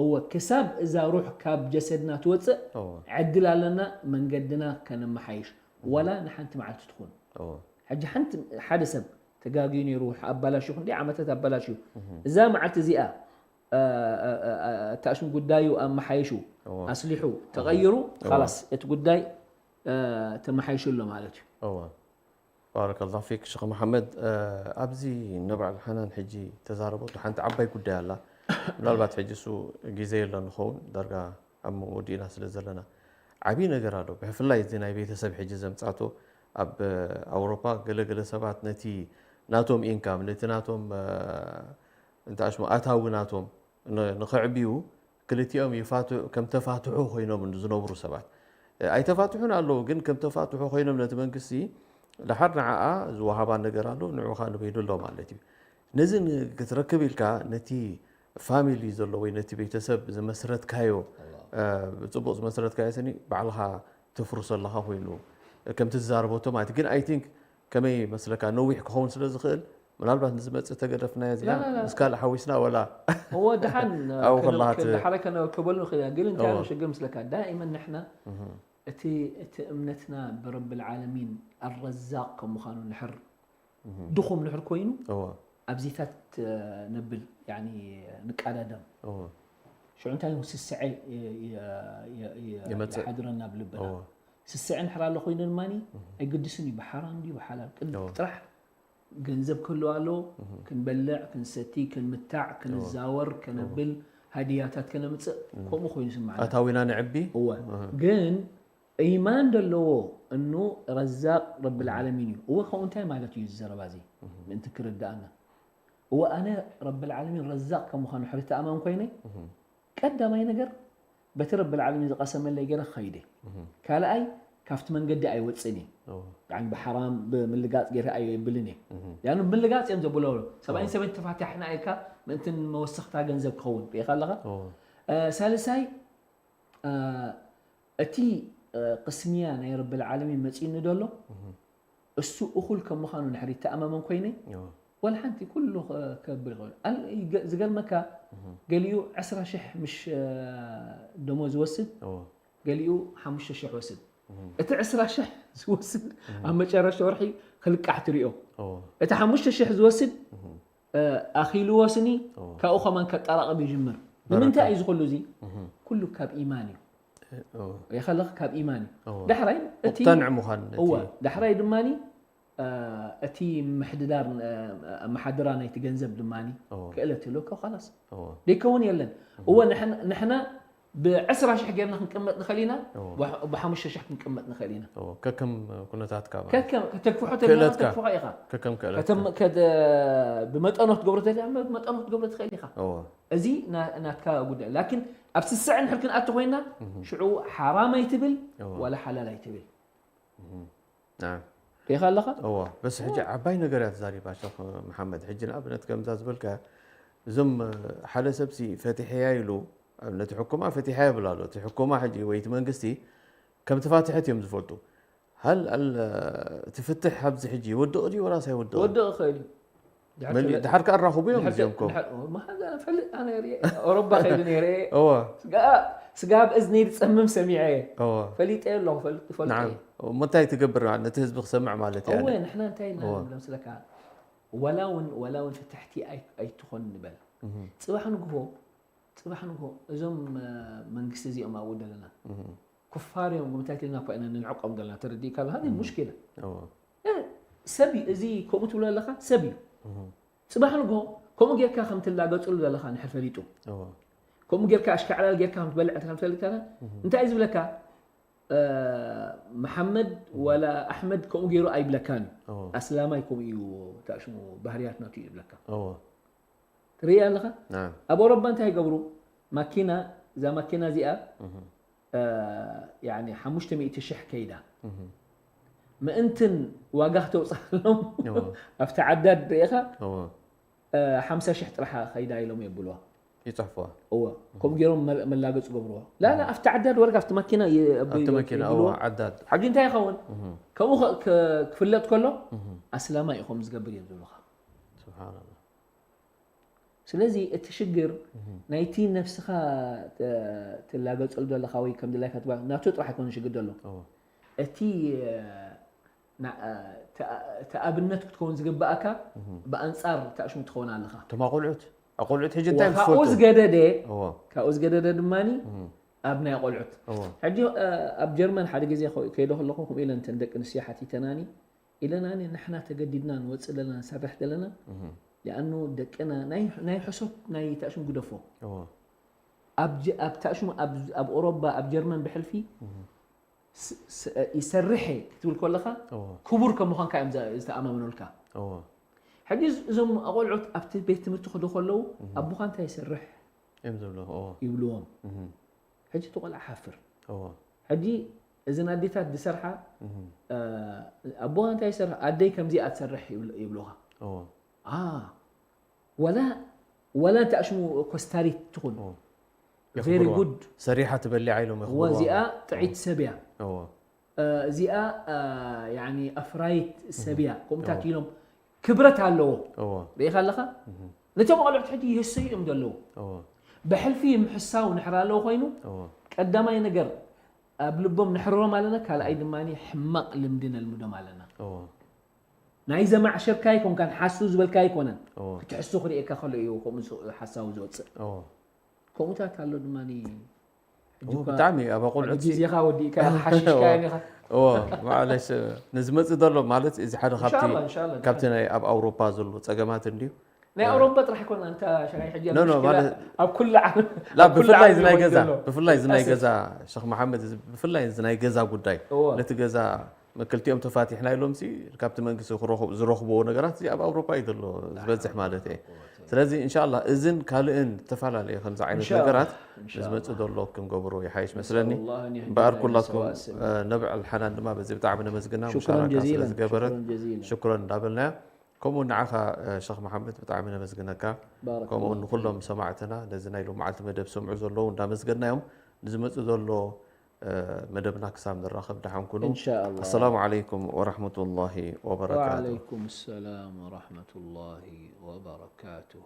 እወ ክሳብ እዛ ሩሕ ካብ ጀሰድና ትወፅእ እዎ ዕድል ኣለና መንገድና ከነመሓይሽ ዋላ ንሓንቲ መዓልቲ ትኹን እዎ ሕጂ ሓንቲ ሓደ ሰብ ተጋግዩ ነይሩ ኣባላሽዩ ክንደይ ዓመታት ኣባላሽዩ እዛ መዓልቲ እዚኣ እ፣ እ፣ እ፣ እ፣ ታሽም ጉዳዩ ኣመሓይሹ እዎ ኣስሊሑ ተቐይሩ ኻላስ እቲ ጉዳይ እ፣ ተመሓይሹ ኣሎ ማለት እዩ እዎ ባረከ ላሁ ፊክ ሽኽ መሓመድ እ፣ ኣብዚ ነብዓል ሓናን ሕጂ ተዛረበቶ ሓንቲ ዓባይ ጉዳይ ኣላ ምናልባት ሕጂ እሱ ግዜ የሎ ንኸውን ዳርጋ ኣብ ወዲእና ስለ ዘለና ዓብዪ ነገር ኣሎ ብፍላይ እዚ ናይ ቤተሰብ ሕጂ ዘምፃቶ ኣብ ኣውሮፓ ገለገለ ሰባት ነቲ ናቶም ኢንካም ነቲ ናቶም እ፣ እንተ ኣሽሙ ኣታዊ ናቶም ን- ንኸዕብዩ ክልቲኦም ይፋትሑ ከም ተፋትሑ ኮይኖም ዝነብሩ ሰባት እ፣ ኣይተፋትሑን ኣለዉ ግን ከም ተፋትሑ ኮይኖም ነቲ መንግስቲ ድሓር ንዓኣ ዝወሃባ ነገር ኣሎ ንዑኻ ንበይዱ ኣሎ ማለት እዩ ነዚ ን- ክትረክብ ኢልካ ነቲ ፋሚሊ ዘሎ ወይ ነቲ ቤተሰብ ዝመስረትካዮ እ፣ ብፅቡቅ ዝመስረትካዮ ስኒ ባዕልኻ ተፍርሶ ኣለኻ ኮይኑ ከምቲ ዝዛረበቶ ማለት እዩ። ግን ኣይ ቲንክ ከመይ መስለካ ነዊሕ ክኸውን ስለ ዝኽእል ምናልባት ንዝመፅእ ተገደፍናዮ እዚኣ ላ፣ ላ፣ ላ። ምስ ካልእ ሓዊስና ወላ እወ ደሓን ኣብኡ ከለኻ ት- ደሓረ ከነበከበሉ ንኽእል ኢና ግን እንታይ እወ። ኣሎ ሽግር ምስለካ ዳኢመን ንሕና እቲ እቲ እምነትና ብረቢ ልዓለሚን ኣረዛቅ ከም ምዃኑ ንሕር ድኹም ንሕር ኮይኑ እዎ ኣብዚታት እ፣ ነብል ያኒ ንቃዳደም እዎ ሽዑ እንታይ ስስዐ ይ- ይ- ይ- ይ- ይመጽእ። ይሓድረና ብልብና እዎ ስስዐ ንሕር ኣሎ ኮይኑ ድማ ኣይግድስን እዩ ብሓራም ድዩ ብሓላል ቅድ እዎ ጥራሕ ገንዘብ ክህልዋ ኣለዎ ክንበልዕ ክንሰቲ ክንምታዕ ክንዛወር ከነብል ሃድያታት ከነምፅእ ከምኡ ኮይኑ ስምዓና ኣታዊና ንዕቢ እወ ግን ኢማን ደለዎ እኑ ረዛቅ ረብልዓለሚን እዩ እወ ከምኡ እንታይ ማለት እዩ እዚ ዘረባ እዚ ምእንቲ ክርድኣና እወ ኣነ ረብልዓለሚን ረዛቅ ከም ምዃኑ ሕሪ ተኣማን ኮይነ ቀዳማይ ነገር በቲ ረብልዓለሚን ዝቀሰመለይ ገይረ ክኸይደ ካልኣይ ካብቲ መንገዲ ኣይወፅን እየ እዎ ብዓን ብሓራም ብምልጋፅ ገይረ ኣየብልን እየ ያኑ ብምልጋፅ እዮም ዘብሎ ሰብኣይን ሰበይን ተፋታሕና ኢልካ ምእንቲ መወሰኽታ ገንዘብ ክኸውን ርኢኻ ኣለኻ እዎ እ፣ ሳልሳይ እ፣ እቲ እ፣ ቅስምያ ናይ ረብልዓለሚን መፂኒ ደሎ እሱ እኹል ከም ምዃኑ ንሕሪ ተኣማመን ኮይነ እዎ ወላ ሓንቲ ኩሉ ከ- ከብል ይኽእል ኣል- ይገ- ዝገርመካ ገሊኡ ዕስራ ሽሕ ምሽ እ፣ ደሞዝ ዝወስድ እዎ ገሊኡ ሓሙሽተ ሽሕ ወስድ እቲ ዕስራ ሽሕ ዝወስድ ኣብ መጨረሽታ ወርሒ ክልቃሕ ትሪኦ እዎ እቲ ሓሙሽተ ሽሕ ዝወስድ እ፣ ኣኺልዎ ስኒ እዎ ካብኡ ከማን ከጠራቕም ይጅምር ንምንታይ እዩ ዝኽሉ እዚ ኩሉ ካብ ኢማን እዩ እዎ ሪኢኻ ኣለኻ ካብ ኢማን እዩ እዎ ዳሕራይ እቲ ሙቅተንዕ ምዃን ነቲ እወ ዳሕራይ ድማ እቲ ምሕድዳር ኣመሓድራ ናይቲ ገንዘብ ድማ እዎ ክእለት ይህልወካ ላስ እዎ ደይከውን የለን እወ ንሕና- ንሕና ብዕስራ ሽሕ ጌርና ክንቅመጥ ንኽእል ኢና እዎ ብሓ- ብሓሙሽተ ሽሕ ክንቅመጥ ንኽእል ኢና እዎ ከከም ኩነታትካ ማለት ከከም ከተግፍሖ ተለና ክእለትካ። ተግፍሖ ኢኻ ከከም ክእለት ከተም- ከደ- ብመጠኑ ክትገብሮ ተለና መጠኑ ክትገብሮ ትኽእል ኢኻ እዎ እዚ ና- ናትካ ጉዳይ ላኪን ኣብ ስስዐ ንሕር ክንኣቱ ኮይና ሽዑ ሓራም ኣይትብል እዎ ዋላ ሓላል ኣይትብል ናም ሪኢኻ ኣለኻ እዎ በስ ሕጂ ዓባይ ነገር እያ ተዛሪባ ሸኽ መሓመድ ሕጂ ንኣብነት ከምዛ ዝበልካ እዞም ሓደ ሰብሲ ፈቲሐያ ኢሉ ነቲ ሕኩማ ፈቲሐያ ይብል ኣሎ። እቲ ሕኩማ ሕጂ ወይ እቲ መንግስቲ ከም ተፋትሐት እዮም ዝፈልጡ። ሃል እቲ ፍትሕ ኣብዚ ሕጂ ይወድቕ ድዩ ወላስ ኣይወድቕ? ወድቕ ይኽእል እዩ። ድሓር መሊ- ተለ- ድሓር ከኣ ኣራኽቡ እዮም ድሓር እዚኦም ከ- ከምኡ። ድሓር- ኦ፣ መሓዛ ፈልጥ ኣነ ርኤ፣ ኣውሮፓ ከይዱ ነይረ። እወ። ስጋ- ስጋብ እዝኒ ዝጸምም ሰሚዐ። እወ። ፈሊጠ ኣለኹ፣ ፈልጥ- ፈልጠ ናዓም። እየ። እሞ እንታይ ትገብር ማለት ነቲ ህዝቢ ክሰምዕ ማለት እየ እወ፣ ኣነ? ንሕና እንታይ ኢና እወ። ንብሎም ስለካ? ወላ እውን- ወላ እውን ፍትሕቲ ኣይ- ኣይትኾን ንበል። እህ። ጽባሕ ንግሆ- ጽባሕ ንግሆ እዞም መንግስቲ እዚኦም ኣብኡ ዘለና ኩፋር እዮም። እንታይ ኢልና እኳ ኢና ንንዕቆም ዘለና ተረዲእካ ኣለካ። ሙሽኪላ ሰብ እዩ። እዚ ከምኡ ትብሎ ኣለካ ሰብ እዩ። ጽባሕ ንግሆ ከምኡ ጌርካ ከም ትላገጽሉ ዘለካ ንሕር ፈሊጡ፣ ከምኡ ጌርካ ኣሽካዕላል ጌርካ ከም ትበልዕ ከም ትፈልጥ ከለካ እንታይ እዩ ዝብለካ? መሓመድ ወላ ኣሕመድ ከምኡ ገይሩ ኣይብለካን እዩ። ኣስላማይ ከምኡ እዩ። ታሽሙ ባህርያት ናቱ እዩ ዝብለካ። ትርኢ ኣለኻ? ኣብ ኣውሮፓ እንታይ ይገብሩ? ማኪና፣ እዛ ማኪና እዚኣ ሓሙሽተ ሚእቲ ሽሕ ከይዳ ምእንትን ዋጋ ክተውፅኣሎም ኣብቲ ዓዳድ ርኢኻ ሓምሳ ሽሕ ጥራሕ ከይዳ ኢሎም የብልዋ። ይፅሕፍዋ። እወ፣ ከምኡ ገይሮም መላገፂ ገብርዋ። ላላ ኣብቲ ዓዳድ ወርግ ኣብቲ ማኪና ኣብቲ ማኪና እወ። ዓዳድ። ሓጂ እንታይ ይኸውን? ከምኡ ክፍለጥ ከሎ ኣስላማ ኢኹም ዝገብር እዮም ዝብሉኻ። ስብሓንላ። ስለዚ እቲ ሽግር ናይቲ ነፍስኻ ትላገፀሉ ዘለኻ ወይ ከም ድላይካ ትባ ናቱ ጥራሕ ኣይኮነ ሽግር ዘሎ። እቲ እቲ ኣብነት ክትከውን ዝግባእካ ብኣንፃር ታሽሙ ትኸውን ኣለኻ። እቶም ኣቆልዑት ኣቆልዑት ሕጂ እንታይ ካብኡ ዝገደደ ካብኡ ዝገደደ ድማ ኣብ ናይ ኣቆልዑት ሕጂ ኣብ ጀርመን ሓደ ግዜ ከይዶ ከለኹ ከምኡ ኢለን እተን ደቂ ኣንስትዮ ሓቲተናኒ ኢለናኒ ንሕና ተገዲድና ንወፅእ ዘለና ንሰርሕ ዘለና ሊኣኑ ደቅና ናይ ሕሶት ናይ ታሽሙ ግደፎ ኣብ ታሽሙ ኣብ ኦሮባ ኣብ ጀርመን ብሕልፊ ይሰርሕ ክትብል ከለኻ ክቡር ከም ምዃንካ እዮም ዝተኣማመኑልካ። ሕጂ እዞም ኣቆልዑት ኣብቲ ቤት ትምህርቲ ክዱ ከለዉ ኣቦኻ እንታይ ይሰርሕ ይብልዎም። ሕጂ እቲ ቆልዓ ሓፍር። ሕጂ እዘን ኣዴታት ዝሰርሓ ኣቦኻ እንታይ ይሰርሕ ኣደይ ከምዚኣ ትሰርሕ ይብሉኻ። ወላ ወላ እንታይ ኣሽሙ ኮስታሪት ትኹን very good ሰሪሓ ትበሊዓ ኢሎም እዚኣ ጥዒት ሰብ እያ። እዚኣ ኣፍራይት ሰብ እያ። ከምኡታት ኢሎም ክብረት ኣለዎ። ርኢኻ ኣለኻ? ነቶም ኣቆልዑት ሕጂ ይህሰዩ እዮም ዘለዉ። ብሕልፊ ምሕሳው ንሕር ኣለዎ ኮይኑ ቀዳማይ ነገር ኣብ ልቦም ንሕርሮም ኣለና፣ ካልኣይ ድማ ሕማቕ ልምዲ ነልምዶም ኣለና። ናይ ዘማዕሸርካ ኣይኮንካን ሓሱ ዝበልካ ኣይኮነን ክትሕሱ ክርእየካ ከሎ እዩ ከምኡ ሓሳቡ ዝወፅእ። ከምኡታት ኣሎ ድማ ብጣዕሚ ኣብ ኣቆልዑት ግዜኻ ወዲእካ ሓሽሽካ ኢኻ። ማለሽ ንዝመፅእ ዘሎ ማለት እዚ ሓደ ካብቲ ናይ ኣብ ኣውሮፓ ዘሎ ፀገማት እንድዩ። ናይ ኣውሮፓ ጥራሕ ይኮን ኣንታ ሸራይ ሕጂ ኣብ ኩሉ ዓለም ላ ብፍላይ ዝናይ ገዛ ብፍላይ ዝናይ ገዛ ሸኽ መሓመድ ብፍላይ ዝናይ ገዛ ጉዳይ ነቲ ገዛ ክልቲኦም ተፋቲሕና ኢሎም ሲ ካብቲ መንግስቲ ዝረኽብዎ ነገራት እዚ ኣብ ኣውሮፓ እዩ ዘሎ ዝበዝሕ ማለት እየ። ስለዚ እንሻላ እዝን ካልእን ዝተፈላለየ ከምዚ ዓይነት ነገራት ዝመፅእ ዘሎ ክንገብሮ ይሓይሽ መስለኒ። እምበኣር ኩላትኩም ነብዐል ሓናን ድማ በዚ ብጣዕሚ ነመስግና ሙሻራካ ስለ ዝገበረት ሽኩረን እንዳበልናያ። ከምኡ ንዓኻ ሸኽ መሓመድ ብጣዕሚ ነመስግነካ። ከምኡ ንኩሎም ሰማዕትና ነዚ ናይ ሎመዓልቲ መደብ ዝሰምዑ ዘለዉ እንዳመስገናዮም ንዝመፅእ ዘሎ መደብና ክሳብ ንራኸብ ደሓን ኩኑ። إن شاء الله. السلام عليكم ورحمة الله وبركاته. وعليكم السلام ورحمة الله وبركاته.